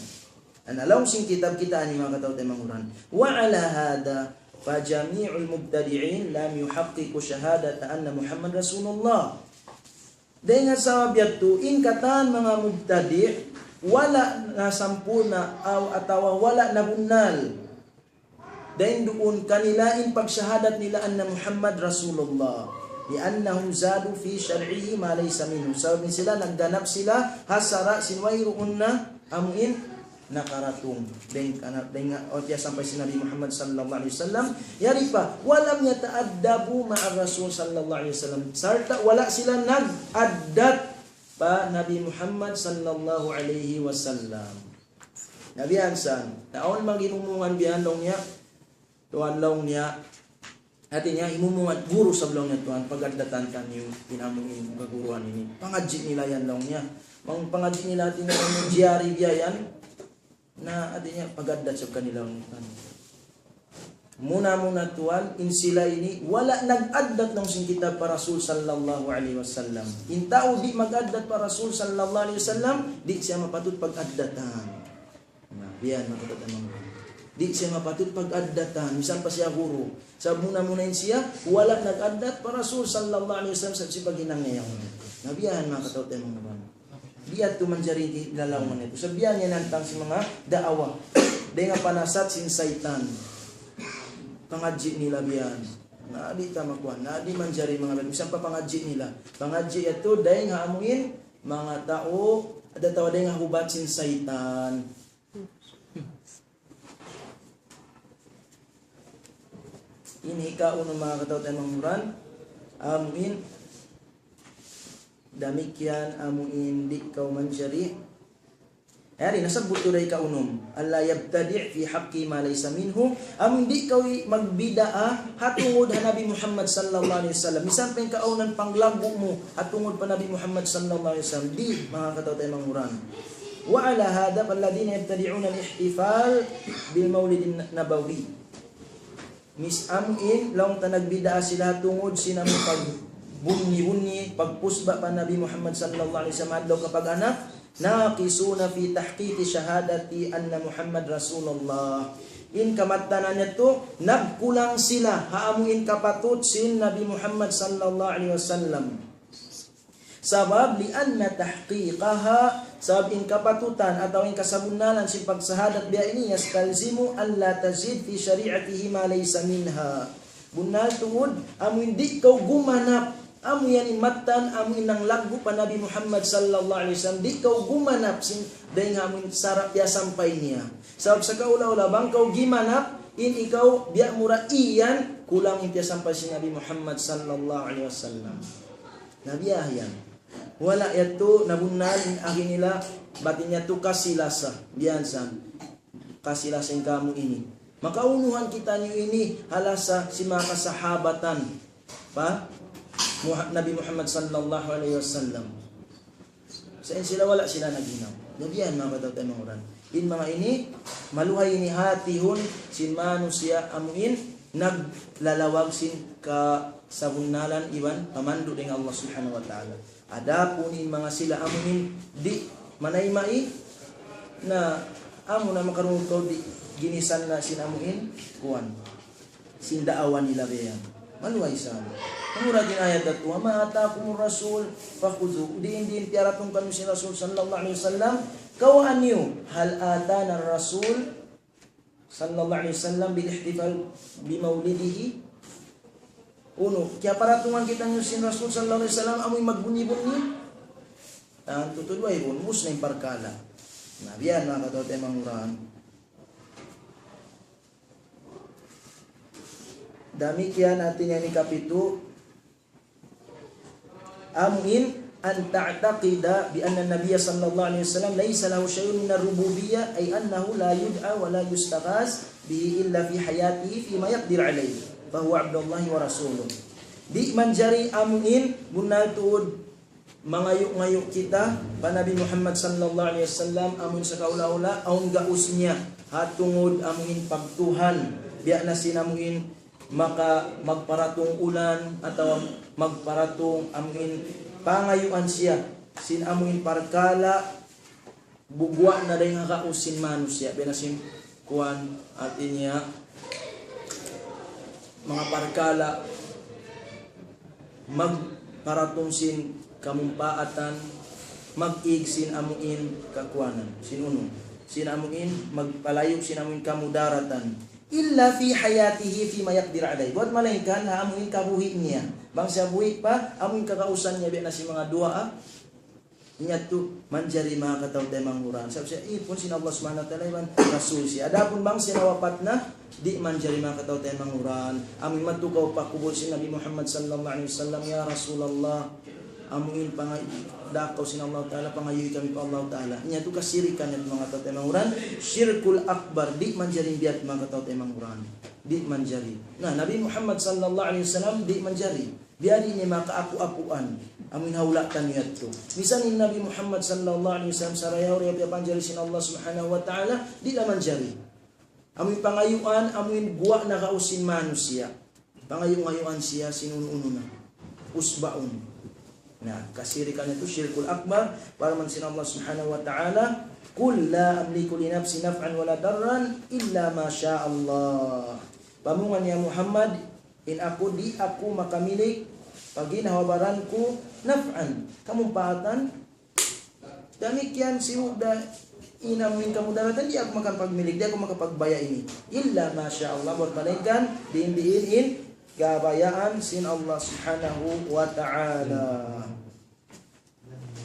Na laung sin kitab kita ini, manga kataw-taymanghuran. وعلى هذا فجميع المبتدعين لم يحققوا شهادة أن محمد رسول الله. Dayn ha sabab yadtu, in katan manga mubtadi', wala' nasampurna' aw atawa wala' nabunnal. Dayn duun kanila in pagshahadat nila anna Muhammad Rasulullah. لأنهم زادوا في شرعه ما ليس منه. Sabab in sila nagganap sila ha sara' sin wayruun na amu in nakaratung. Dayn kana, dayn ha, o, piyasampay sin Nabi Muhammad sallallahu alayhi wasallam. Yari pa, ولم يتأدبوا مع الرسول صلى الله عليه وسلم. Sarta' wala' sila nag-addat pa Nabi Muhammad sallallahu alayhi wasallam. Na biya' yan sa, na awn manga himumungan biya' yan laung niya, tuwan laung niya, hati niya himumungan guru sa laung niya, tuwan, pag-addatan taniyu in amu in kaguruan ini. Pangadji' nila yan laung niya. Bang pangadji' nila, hati niya, amu jari biya' yan, na hati niya pag-addat sa kanila laung niya. Muna-muna tuwan, in sila ini, wala' nag-addat laung sin kitab pa Rasul sallallahu alayhi wasallam. In tau di' mag-addat pa Rasul sallallahu alayhi wasallam, di' siya mapatut pag-addatan. Na, biya' yan, mapatut amang. Di' siya mapatut pag-addatan, misan pa siya guru. Sabab muna-muna in siya, wala' nag-addat pa Rasul sallallahu alayhi wasallam, sa' siya paghinang niya yan. Na, biya' yan, manga kataw-taymanghuran. Di' yadtu manjari di lalaungan yadtu. Sa' biya' yan hantang sin manga daawa. Dayn ha panasat sin saytan. Pangadji' nila biya' yan. Na di' ta makuan. Na di' manjari manga biya' yan. Misan pa pangadji' nila. Pangadji' yadtu dayn ha amu in manga tau, atawa dayn ha hubat sin saytan. In hikaunum, manga kataw-taymanghuran, amu in damikkiyan, amu in di' kaw manjari. Yari, nasabbut tuud da hikaunum. ألا يبتدع في حقه ما ليس منه. Amu in di' kaw magbid'ah ha tungud ha Nabi Muhammad sallallahu alayhi wasallam. Misan pa in kaawnan panglaggu' mu ha tungud pa Nabi Muhammad sallallahu alayhi wasallam. Di', manga kataw-taymanghuran. وعلى هذا فالذين يبتدعون الاحتفال بالمولد النبوي. Mis-, amu in, laung ta nagbid'ah sila tungud sin amu pagbunyi-bunyi, pagpusba pa Nabi Muhammad sallallahu alayhi wasallam adlaw kapag-anak, ناقصون في تحقيق شهادة أن محمد رسول الله. In kamattanan yadtu, nagkulang sila ha amu in kapatut sin Nabi Muhammad sallallahu alayhi wasallam. Sabab, لأن تحقيقها, sabab in kapatutan atawa in kasabunnalan sin pagsahadat biya' ini, يستلزم ألا تزيد في شريعته ما ليس منها. Bunnal tuud, amu in di' kaw gumanap, amu yan in mattan, amu in nanglaggu' pa Nabi Muhammad sallallahu alayhi wasallam, di' kaw gumanap sin, dayn ha amu in sara' piyasampay niya. Sabab sakaula-ula bang kaw gimanap, in ikaw biya' mu ra iyan, kulang in piyasampay sin Nabi Muhammad sallallahu alayhi wasallam. Na biya' yan. Wala' yadtu nabunnal in agi nila, bat in yadtu kasi-lasa. Biya' yan san. Kasi-lasa in kamu ini. Makaunuhan kitaniyu ini ha lasa sin manga kasahabatan pa Muha-, Nabi Muhammad sallallahu alayhi wasallam. Sa' in sila wala' sila naghinang. Na biya' yan manga kataw-taymanghuran. In manga ini, maluhay ini hatihun sin manusiya' amu in naglalawag sin kasabunnalan iban pamandu' dayn ha Allah Subhanahu wa Ta'ala. Adapun in manga sila amu in di' manayma', na amu na makarungug kaw di' ginisan na sin amu in kuwan. Sin daawa nila biya' yan. Maluhay sa. Mura in ayat yadtu, وما آتاكم الرسول فخذوه. Diin-diin piyaratung kaniyu sin Rasul sallallahu alayhi wasallam, kawaa niyu. هل آتانا الرسول صلى الله عليه وسلم بالاحتفال بمولده؟ Unu, kiyaparatungan kitaniyu sin Rasul sallallahu alayhi wasallam amu in magbunyi-bunyi? Tantu tuud way bun, ubus na in parkala'. Na biya' yan manga kataw-taymanghuran. Damikkiyan hāti niya in ikapitu, amu in أن تعتقد بأن النبي صلى الله عليه وسلم ليس له شيء من الربوبية، أي أنه لا يدعى ولا يستغاث به إلا في حياته فيما يقدر عليه، فهو عبد الله ورسوله. Di' manjari amu in bunnal tuud mangayu'-ngayu' kita pa Nabi Muhammad sallallahu alayhi wasallam, amu in sakaula-ula, awn gaus niya, ha tungud amu in pagtuhan, biya' na sin amu in maka magparatung ulan, atawa magparatung amu in pangayuan siya, sin amu in parkala', bubuwa' na dayn ha gaus sin manusiya', biya' na sin kuwan, hāti niya, manga parkala', magparatung sin kamumpaatan, mag-ig sin amu in kakuwanan, sin unu, sin amu in magpalayu' sin amu in kamudaratan. إلا في حياته فيما يقدر عليه. Buwat malaingkan ha amu in kabuhi' niya. Bang siya buhi' pa, amu in kagausan niya biya' na sin manga duwaa, ah. Inya tu manjari manga kataw-taymanghuran. Sabab siya ipun sin Allah Subhanahu wa Ta'ala iban Rasul siya. Adapun bang siya nawapat na, di' manjari manga kataw-taymanghuran. Amu in madtu kaw pa kubul sin Nabi Muhammad sallallahu alayhi wasallam, "Ya Rasulullah, amu in pangay-, dakaw sin Allah Ta'ala, pangayui kami pa Allah Ta'ala." Inya tu kasirikan yadtu manga kataw-taymanghuran. Shirkul akbar, di' manjari biya' manga kataw-taymanghuran. Di' manjari. Na, Nabi Muhammad sallallahu alayhi wasallam, di' manjari. Biya' diin in manga kaapu'-apuan. Amu in ha hula' taniyu yadtu. Misan in Nabi Muhammad sallallahu alayhi wasallam sarayaw-rayaw piyapanjari sin Allah Subhanahu wa Ta'ala, di' na manjari. Amu in pangayuan, amu in guwa' na gaus sin manusiya'. Pangayu'-ngayuan siya sin unu-unu na. Usbaun. Na, kasirikan yadtu, shirkul akbar, parman sin Allah Subhanahu wa Ta'ala, "قل لا أملك لنفسي نفعا ولا ضرا إلا ما شاء الله." Pamungan ya Muhammad, in aku, di' aku makamilik pa ginhawa-baran ku naf'an, kamumpaatan, damikkiyan sibu' da in amu in kamudaratan, di' aku makapagmilik, di' aku makapagbaya' ini. إلا ما شاء الله, buwat malaingkan, diin-diin in kabayaan sin Allah Subhanahu wa Ta'ala.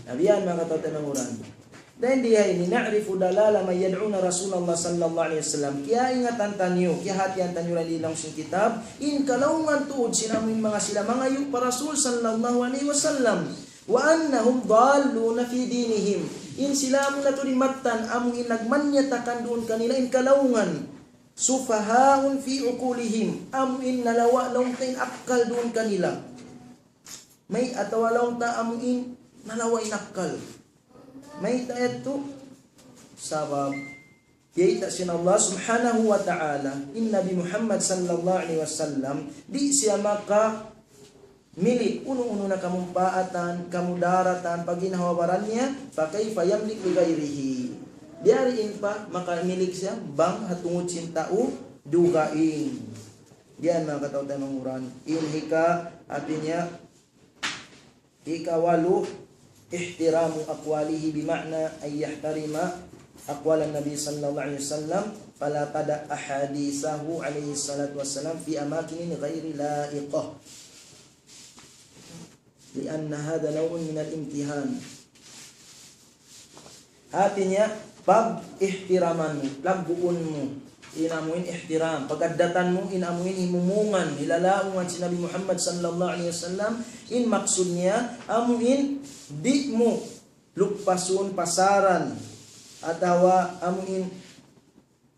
Na biya' yan manga kataw-taymanghuran. Dayn di ha ini, نعرف ضلال من يدعون رسول الله صلى الله عليه وسلم. Kiyaingatan taniyu, kiyahatihan taniyu dayn di ha laung sin kitab, in kalaungan tuud sin amu in manga sila mangayu' pa Rasul sallallahu alayhi wasallam. وأنهم ضالون في دينهم. In sila amu na tuud in mattan, amu in nagmanyatakan duun kanila in kalaungan. سفهاء في عقولهم. Amu in nalawa' laung ta in akkal duun kanila. Mayta' atawa laung ta amu in nalawa' in akkal. Mayta' yadtu? Sabab, biyayta' sin Allah Subhanahu wa Ta'ala, in Nabi Muhammad sallallahu alayhi wasallam, di' siya makamilik unu-unu na kamumpaatan, kamudaratan, pa ginhawa-baran niya, فكيف يملك لغيره. Biyadiin pa, makamilik siya, bang ha tungud sin tau dugaing. Yan, manga kataw-taymanghuran. In hika, hati niya, hikawalu, احترام أقواله بمعنى أن يحترم أقوال النبي صلى الله عليه وسلم، فلا تدع أحاديثه عليه الصلاة والسلام في أماكن غير لائقة. لأن هذا نوع من الامتهان. Hati niya, pag-ihtiraman mu, lagguun mu, in amuin ihtiram, pag-addatan mu, in amuin himumungan, hilalaungan sin Nabi Muhammad sallallahu alayhi wasallam, in maksud niya, amuin di' mu lukpasun, pasaran, atawa amuin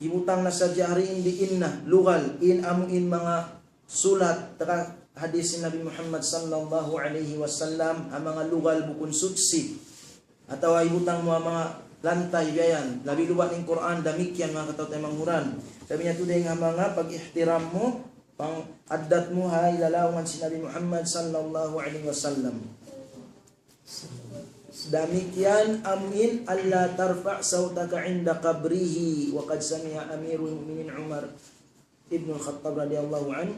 hibutang na sadja ha diin na, lugal, in amuin manga sulat, taga hadis sin Nabi Muhammad sallallahu alayhi wasallam, ha manga lugal bukun suchi. Atawa hibutang mu ha manga lantay biya' yan, labi luba' in Qur'an, damikkiyan manga kataw-taymanghuran. Labi na tuud dayn ha manga pag-ihtiram mu, pang-addat mu ha hilalaungan sin Nabi Muhammad sallallahu alayhi wasallam. Damikkiyan amuin, ألا ترفع صوتك عند قبره، وقد سمع أمير المؤمنين عمر بن الخطاب رضي الله عنه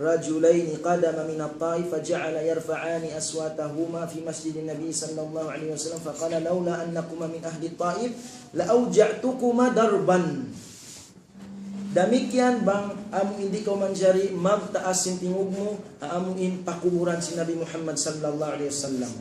رجلين قدما من الطائف فجعلا يرفعان أصواتهما في مسجد النبي صلى الله عليه وسلم فقال: لولا أنكما من أهل الطائف لأوجعتكما ضربا. Damikkiyan bang amuin di' kaw manjari magtaas sin tingug mu, ha amuin pakuburan sin Nabi Muhammad sallallahu alayhi wasallam.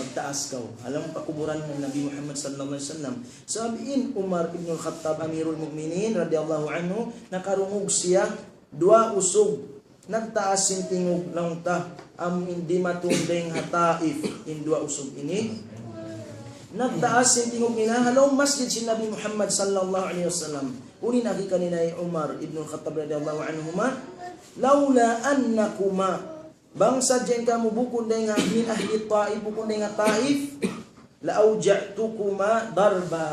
Magtaas kaw. Alam pakuburan sin Nabi Muhammad sallallahu alayhi wasallam. Sabab in Umar ibn al-Khattab, Amirul Mu'minin radiyallahu anhu, nakarungug siya, duwa usug, nagtaas sin tingug laung ta, amuin dimatung dayn ha Taif, in duwa usug ini. Nagtaas sin tingug nila ha lawm masjid sin Nabi Muhammad sallallahu alayhi wasallam. Unu in agi kanila hi Umar ibn al-Khattab radiyallahu anhuma, لولا أنكما, bang sadja in kamu bukun dayn ha من أهل الطائف, bukun dayn ha Taif, لأوجعتكما ضربا.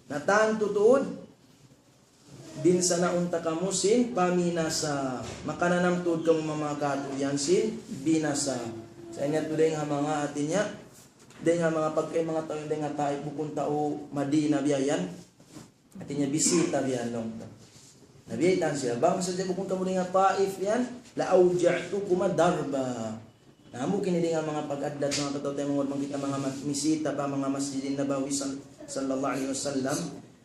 Na tantu tuud, binsanaun ta kamu sin paminasa. Makananam tuud kamu manga katu' yan sin binasa. Sa' ini tuud dayn ha manga hati niya, dayn ha manga pagkahi manga tau dayn ha Taif, bukun tau Madina biya' yan. Hati niya bisita biya' yan laung ta. Na biya' yan sila. Bang sadja bukun kamu dayn ha Taif yan, لأوجعتكما ضربا. Na, amu kini dayn ha manga pag-addat, manga kataw-taymanghuran, bang kita manga ma-, misita pa manga Masjidin Nabawi sal-, sallallahu alayhi wasallam,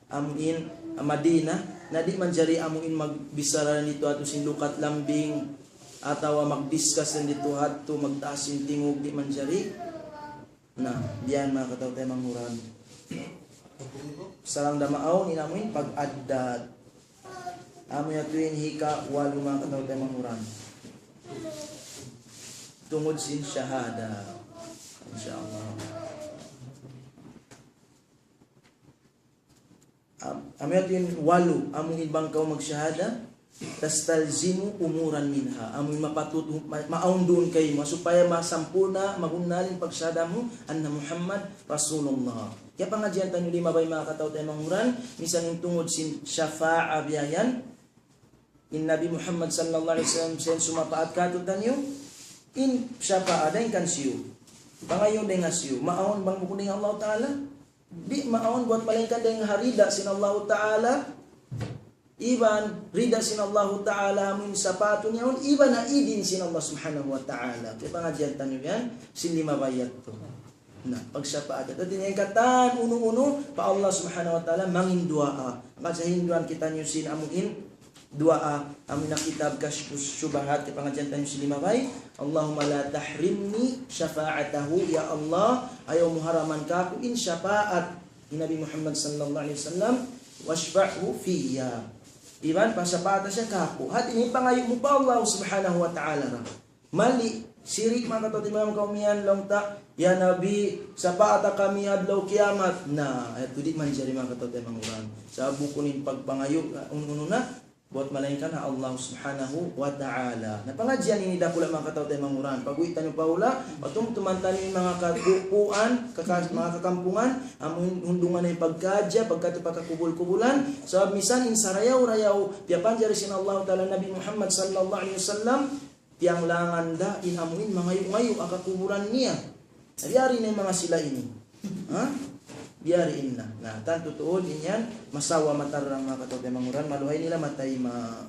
amuin, ha Madina, na di' manjari amuin magbichara didtu ha yadtu sin lukat lambing, atawa magdiscuss didtu ha yadtu, magtaas sin tingug, di' manjari. Na, biya' yan manga kataw-taymanghuran. Sarang da maawn in amuin pag-addat. Amu yadtu in hikawalu manga kataw-taymanghuran. Tungud sin shahada. Insya Allah. Am-, amu yadtu in walu, amu in bang kaw magshahada, تستلزم أمورا منها. Amu in mapatut, ma-, maawn duun kaymu, supaya masampurna', magunnal in pagshahada mu, أن محمد رسول الله. Kiyapangadjian taniyu limabay manga kataw-taymanghuran, misan in tungud sin shafa'a biya' yan, in Nabi Muhammad sallallahu alayhi wasallam siya in sumapaat kātu'niyu, in shafa'a dayn kan siyu. Pangayuun dayn ha siyu. Maawn bang bukun dayn ha Allah Ta'ala? Di' maawn buwat malaingkan dayn ha rida sin Allah Ta'ala. Iban rida sin Allah Ta'ala amun sapaatun yaun, iban ha idin sin Allah Subhanahu wa Ta'ala. Kiyapangadjian taniyu yan, sin limabay yadtu. Na, pagsapaat. Hati niya in katan unu-unu, pa Allah Subhanahu wa Ta'ala, mangin duwaa. Hangkan sa hinduan kitaniyu sin amuin duwaa, amuin ha kitab Kashfu Shubahat, kiyapangadjian taniyu sin limabay. اللهم لا تحرمني شفاعته, ya Allah, ayaw mu haraman kāku' in shapaat hi Nabi Muhammad sallallahu alayhi wasallam, واشفعه في. Iban pasapaata siya kāku'. Hati niya in pangayu' mu pa Allah Subhanahu wa Ta'ala ra. Mali, sirik manga kataw-taymanghuran, kaw miyan laung ta, "Ya Nabi, sapaata kami adlaw kiyamat." Na, yadtu di' manjari manga kataw-taymanghuran. Sabab bukun in pagpangayu', unu-unu na, buwat malaingkan ha Allah Subhanahu wa Ta'ala. Na pangadjian ini dakula' manga kataw-taymanghuran. Pag-uwi' taniyu pa hula', patumtuman taniyu in manga kakupuan, kaka-, manga kakampungan, amun hundungan na in pagkadja, pagkatu pa kakubul-kubulan, sabab misan in sarayaw-rayaw, piyapanjari sin Allah Ta'ala Nabi Muhammad sallallahu alayhi wasallam, piyanglangan da in amuin mangayu'-ngayu' ha kakubulan niya. Yari na in manga sila ini. Ha? Biyariin na. Na, tantu tuud in yan, masawa matarrang manga kataw-taymanghuran, maluhay nila matay ma-,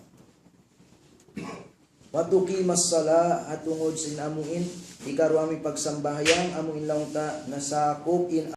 وتقيم الصلاة, ha tungud sin amu in, ikaruwa amu in pagsambahayang, amu in laung ta, nasakup in